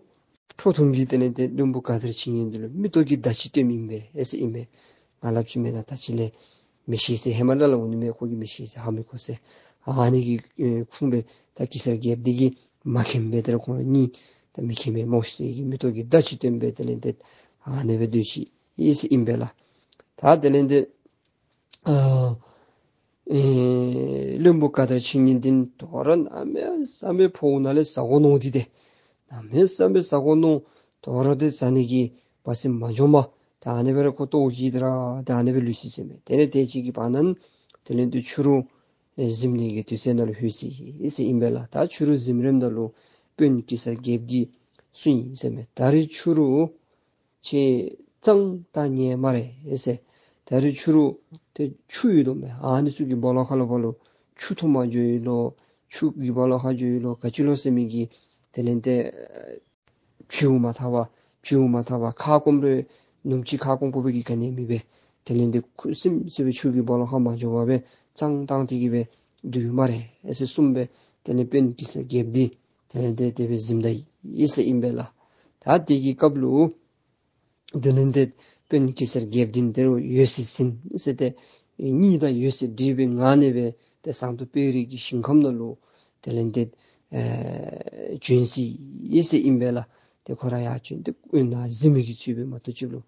ཁྲོ་ཐུང་གིས་དེ་ལས་ཏེ་བློན་པོ་ག་དེར་ཕྱིན་ཡོད་འདི་ལུ་མིག་ཏོ་གིས་བརྡ་ཅིག་སྟོནམ་ཨིན་པས་ཟེར་ཨིན་པས། ང་སླབ་ཅི་མེན་ན་ད་ཅི་ལས་མི་ཤེས་ཟེར། ཧེ་མ་ལས་ལས་འོང་ནི་མས། ཁོ་གིས་མི་ཤེས་ཟེར་ཧ་མི་གོ་ཟེར། ཨ་ནི་གི་ཨེ་ཁུངས་སྦེ་ད་གེ་སར་རྒྱལཔོ་འདི་གིས་མ་མཁྱེན་པས། དེ་ལས་ཁོང་གཉིས་ད་མི་མཁྱེན་པས་སྨོ་ཟེར་གི་མིག་ཏོ་གིས་བརྡ་ཅིག་སྟོན་སྦེ་དེ་ལས་ཏེ་ཨ་ནི་སྦེ་སྡོད་ཅི་ཨིན་ཟེར་ཨིན་པས་ལགས། ད་དེ་ལས་ཏེ་ཨ་ཨེ་བློན་པོ་ག་དེར་ཕྱིན་ནི་འདི་དོ་རུང་གནམ་མེད་ས་མེད་ཕོཝ་ནང་ལས་ཟ་དགོ་མནོ་སྟེ་ཏེ་གནམ་མེད་ས་མེད་ཟ་དགོ་མནོ། དོ་རུང་ཏེ་ཟ་ནི་གི་བ་སེམས་མ་འཇོམས་པར་ད་ཨ་ནི་སྦེ་ར་ཁོ་ལྟོཝ་བཀྱེས་ཏེ་ར་ད་ཨ་ནི་སྦེ་ལུས་ཅི་ཟེར་མས། དེ་ལས་དེ་ཅིག་གི་བར་ན་དེ་ལས་ཏེ་ཕྱི་རུ་ཨེ་གཟིམ་ནི་གི་དུས་ཚོད་ནང་ལུ་ལྷོད་ཅི་ཟེར་ཨིན་པས་ལགས། ད་ཕྱི་རུ་གཟིམ་རནམ་ད་ལུ་དཔོན་གེ་སར་རྒྱལཔོ་གིས་གསུངས་ཡི་ཟེར་མས། ད་རིས་ཕྱི་རུ་ཁྱེད་གཙང་ཏང་ཉལ་སྨ་རེ་ཟེར། ད་རིས་ཕྱི་རུ་ཏེ་ཆུ་ཡོད་དོ་མས། ཨ་ནི་ཚུ་གི་སྦོ་ལོགས་ཁར་ལུ་ཕར་ལུ་ཆུ་འཐུང་མར་འགྱོ་ཡི་ལོ་ཆུ་གི་སྦོ་ལོགས་ཁར་འགྱོ་ཡི་ལོ་ག་ཅི་ལོ་ཟེར་མི་གི་དེ་ལས་ཏེ་བྱིའུ་མ་ཐར་བར་བྱིའུ་མ་ཐར་བར་ཁ་སྐོམ་རུང་ནུབ་གཅིག་ཁ་སྐོམ་ཁོག་པའི་གི་ག་ནི་མེད་པར་དེ་ལས་ཏེ་ཁུ་སིམ་སིམ་སྦེ་ཆུ་གི་སྦོ་ལོགས་ཁར་མ་འགྱོ་བར་སྦེ་གཙང་ཏང་སྟེ་གི་སྦེ་སྡོད་སྨ་རེ་ཟེར་གསུངས་སྦེ་དེ་ལས་དཔོན་གེ་སར་རྒྱལཔོ་འདི་དེ་ལས་ཏེ་དེ་སྦེ་གཟིམས་ད་ཡི་ཟེར་ཨིན་པས་ལགས། ད་དེ་གི་སྐབས་ལུ་དེ་ལས་ཏེ་དཔོན་གེ་སར་རྒྱལཔོ་འདི་དེ་རུ་འོད་ཟེར་ཟིན་ཟེར་ཏེ་གཉིད་དང་འོད་ཟེར་འདྲེས་པའི་ངང་ནས་སྦེ་ཏེ་ཟངས་མདོག་དཔལ་རི་གི་ཞིང་ཁམས་ནང་ལུ་དེ་ལས་ཏེ་ཨེ་བྱོན་ཅི་ཟེར་ཨིན་པས་ལགས། ཏེ་ཁོ་ར་ཡར་བྱོན་ཏེ་ཨེ་ནཱ་གཟིམས་མི་གི་ཚུལ་སྦེ་མ་གཏོགས་ཅིག་ལུ།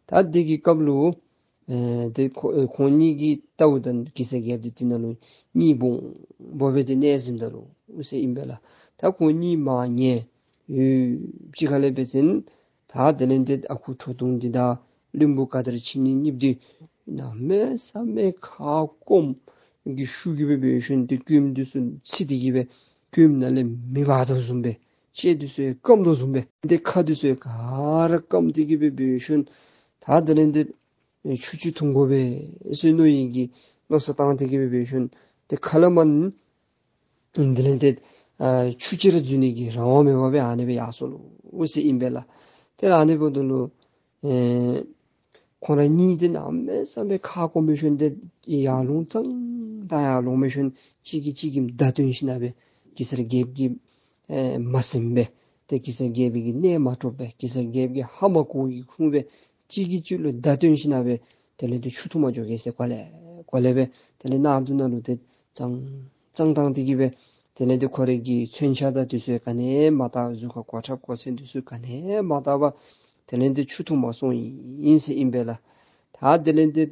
ད་དེ་གི་སྐབས་ལུ་ཨེ་ཏེ་ཁོ་ཨེ་ཁོང་གཉིས་ཀྱི་ལྟཝ་ད་གེ་སར་རྒྱལཔོ་འདི་དེ་ནང་ལུ་གཉིད་སྦོམ་སྦོམ་སྦེ་ཏེ་གནས་གཟིམས་ད་ལུ་ཟེར་ཨིན་པས་ལགས། ད་ཁོང་གཉིས་མར་ཉལ་ཡོད་ཅིག་ཁ་ལས་འབད་བ་ཅིན་ད་དེ་ལས་ཏེ་ཨ་ཁུ་ཁྲོ་ཐུང་འདི་དང་བློན་པོ་ག་དེར་ཕྱིན་ནི་གཉིས་འདི་གནམ་མེད་ས་མེད་ཁ་སྐོམ་གྱི་ཤུགས་ཀྱིས་སྦེ་འབད་ཞིནམ་ཏེ་སྐྱོན་འདི་ཚུ་ཚིག་སྟེ་གི་སྦེ་སྐྱོན་ནང་ལས་མེ་འབར་དོ་བཟུམ་སྦེ་ ལྕེ་འདི་ཚུ་སྐམ་དོ་བཟུམ་སྦེ་ཏེ་ཁ་འདི་ཚུ་ག་ར་སྐམ་སྟེ་གི་སྦེ་འབད་ཞིནམ་ད་དེ་ལས་ཏེ་ཆུ་ཅིག་འཐུང་དགོ་པས་ཟེར་མནོ་ཡི་གི་མནོ་བསམ་བཏང་སྟེ་གི་སྦེ་འབད་ཞིནམ་ཏེ་ཁ་ལས་མར་དེ་ལས་ཏེ་ཨ་ཆུ་ཅིག་ར་འཛུལ་ནི་གི་རང་དབང་མེད་པར་སྦེ་ཨ་ནི་སྦེ་ཡར་སོ་ལོ་ཟེར་ཨིན་པས་ལགས། ཏེ་ཨ་ནི་འབདཝ་ད་ལུ་ཨེ་ཁོང་ར་གཉིས་ཏེ་གནམ་མེད་ས་མེད་ཁ་སྐོམ་སྦེ་ཞིནམ་ཏེ་ཡར་ལོང་ཙང་ད་ཡར་ལོང་སྦེ་ཞིནམ་གཅིག་གིས་གཅིག་གི་མདའ་བཏོན་ཞིནམ་སྦེ་གེ་སར་རྒྱལཔོ་གི་ཨེ་མ་ཟིན་པར་ཏེ་གེ་སར་རྒྱལཔོ་གི་གནད་མ་དཀྲོགས་པར་གེ་སར་རྒྱལཔོ་གི་ཧ་མ་གོ་བའི་ཁུངས་སྦེ་གཅིག་གིས་གཅིག་ལུ་མདའ་བཏོན་ཞིནམ་སྦེ་དེ་ལས་ཏེ་ཆུ་འཐུང་པར་འགྱོ་གེ་ཟེར་གོ་ལེ་གོ་ལེ་སྦེ་དེ་ལས་གནག་དུང་ནང་ལུ་ཏེ་གཙང་གཙང་བཏང་སྟེ་གི་སྦེ་དེ་ལས་ཏེ་ཁོ་རའི་གི་མཚོན་ཆ་དང་དེ་ཚུ་ག་ནི་མ་བཏགས། གཟུགས་ཁར་གོ་ཁྲབ་གོ་མཚོན་དེ་ཚུ་ག་ནི་མ་བཏགས་པར་དེ་ལས་ཏེ་ཆུ་འཐུང་པར་སོང་ཡི་ཟེར་ཨིན་པས་ལགས། ད་དེ་ལས་ཏེ་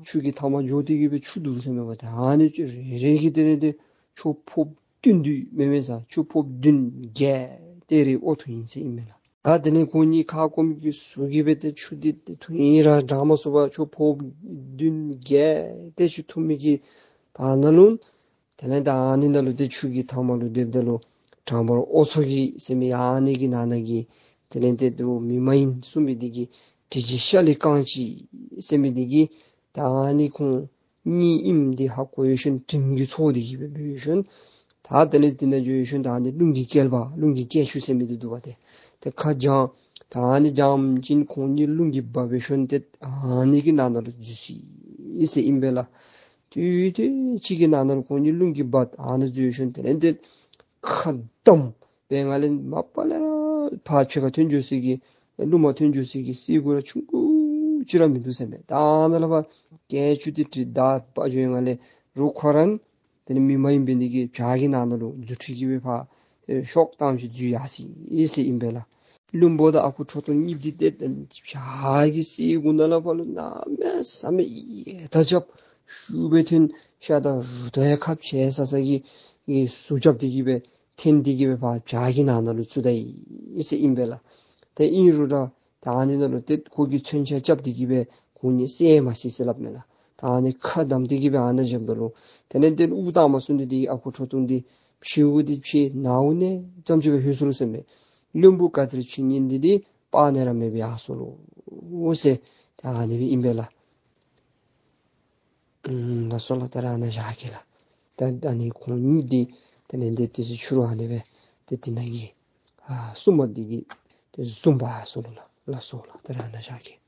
ཆུ་གི་མཐའ་མར་འགྱོ་སྟེ་གི་སྦེ་ཆུ་འདུག་ཟེར་མས་པ། ད་ཨ་ནི་ཅིག་རེ་རེ་གིས་དེ་ལས་ཏེ་ཁྱོ་ཕོརཔ་བདུན་འདི་མེན་མེན་ས་ཁྱོ་ཕོརཔ་བདུན་བརྒྱད་དེ་རེ་ཨོ་འཐུང་ཡི་ཟེར་ཨིན་མས་ལགས། ད་དེ་ལས་ཁོང་གཉིས་ཁ་སྐོམ་གྱི་ཟུག་གིས་སྦེ་ཏེ་ཆུ་འདི་འཐུང་ཡི་ར་འདྲ་མ་སོང་པར་ཁྱོ་ཕོརཔ་བདུན་བརྒྱད་དེ་ཅིག་འཐུང་མི་གི་བར་ན་ལུ་དེ་ལས་ད་ཨ་ནི་ནང་ལུ་ཏེ་ཆུ་གི་མཐའ་མ་ལུ་སྡོདཔ་ད་ལུ་དྲང་པོར་ཨོ་ཚོ་གི་ཟེར་མི་ཨ་ནི་གི་ནང་ན་གི་དེ་ལས་ཏེ་དུ་མི་མ་ཡིན་གསུངས་མི་འདི་གིས་དྲི་ཇི་ཤ་ལི་རྐང་ཅི་ཟེར་མི་འདི་གིས་ད་ཨ་ནི་ཁོང་གཉིས་ཨིནམ་འདི་ཧ་གོ་ཡོད་ཞིནམ་དྲིམ་གྱིས་ཚོར་ཏེ་གི་སྦེ་འབད་ཡོད་ཞིནམ་ད་དེ་ལས་དེ་ནང་འགྱོ་ཡོད་ཞིནམ་ད་ཨ་ནི་རླུང་གི་རྐྱལ་པ་རླུང་གི་རྐྱལ་ཆུང་ཟེར་མི་འདི་འདུག་པ། ཏེ་ཏེ་ཁ་འགྱངས་ད་ཨ་ནི་འགྱངས་ཅིན་ཁོང་གཉིས་རླུང་གིས་འབག་འབད་ཞིནམ་ཏེ་ཨ་ནི་གི་ནང་ན་ལུ་འཛུལ་སོ་ཡི་ཟེར་ཨིན་པས་ལགས། དུས་དེ་ཅིག་གི་ནང་ན་ལུ་ཁོང་གཉིས་རླུང་གིས་འབག་ཨ་ནི་འཛུལ་ཞིནམ་དེ་ལས་ཏེ་ཁ་བསྡམས་སྦེ་ང་ལས་མ་པ་ལས་ར་ཕར་ཕྱི་ཁར་ཐོན་འགྱོ་སའི་གི་རླུང་མ་ཐོན་འགྱོ་སའི་གི་སེར་ཀ་ར་ཆུང་ཀུ་ཅིག་ར་མིན་འདུག་ཟེར་མས། ད་ཨ་ནཱ་ལས་ཕར་རྐྱལ་ཆུང་འདི་དྲི་ད་འབག་འགྱོ་ཡི་ང་ལས་རུང་ཁོ་ར་དེ་ལས་མི་མ་ཡིན་པའི་འདི་གིས་བྱག་གི་ནང་ན་ལུ་རྫུ་འཕྲུལ་གྱིས་སྦེ་ཕར་ཤོག་བཏང་ཞིནམ་འཛུལ་ཡར་སོ་ཡི་ཟེར་ཨིན་པས་ལགས། བློན་པོ་དང་ཨ་ཁུ་ཁྲོ་ཐུང་གཉིས་འདི་ཏེ་བྱག་གི་སེར་ཀ་ནང་ལས་ཕར་ལུ་གནམ་མེད་ས་མེད་ཡལ་ད་རྐྱབ་ཤུགས་སྦེ་ཐོན་ཤ་དང་རུ་ཏོ་ཡང་ཁ་བྱལ་ས་ས་གི་གི་ཟུག་རྐྱབ་སྟེ་གི་སྦེ་འཐེན་ཏེ་གི་སྦེ་ཕར་བྱག་གི་ནང་ན་ལུ་ཚུད་ད་ཡི་ཟེར་ཨིན་པས་ལགས། ཏེ་ཨིན་རུང་ར་ད་ཨ་ནི་ནང་ལུ་ཏེ་ཁོ་གིས་མཚོན་ཆ་རྐྱབ་སྟེ་གི་སྦེ་ཁོང་གཉིས་བསད་མ་ཤེས་ཟེར་སླབ་མས་ལགས། ད་ཨ་ནི་ཁ་བསྡམས་ཏེ་གི་སྦེ་ཨ་ནཱ་བཞགཔ་ད་ལུ་དེ་ལས་ཏེ་དབུགས་བཏང་མ་ཚུགས་ནི་འདི་ཨ་ཁུ་ཁྲོ་ཐུང་འདི་ཕྱི་དབུགས་འདི་ཕྱི་ནང་དབུགས་ནང་ཙམ་ཅིག་སྦེ་ལྷོད་སོ་ལོ་ཟེར་མས། བློན་པོ་ག་ཏེ་ར་ཕྱི་ཉིན་འདི་འདི་པ་ནི་ར་མེད་པར་ཡར་སོ་ལོ་ཟེར། ད་ཨ་ནི་སྦེ་ཨིན་པས་ལགས། ཨམ་ལགས་སོ་ལགས། ད་རེས་ཨ་ནཱ་བཞག་གེ་ལགས། ད་ཨ་ནི་ཁོང་གཉིས་འདི་དེ་ལས་ཏེ་དེ་ཚེ་ཕྱི་རུ་ཨ་ནི་སྦེ་ཏེ་དེ་ནང་གི་ཨ་སྲུང་མ་འདི་གིས་ཏེ་བཟུང་འབག་སོ་ལོ་ལགས། ལགས་སོ་ལགས། ད་རེས་ཨ་ནཱ་བཞག་གེ།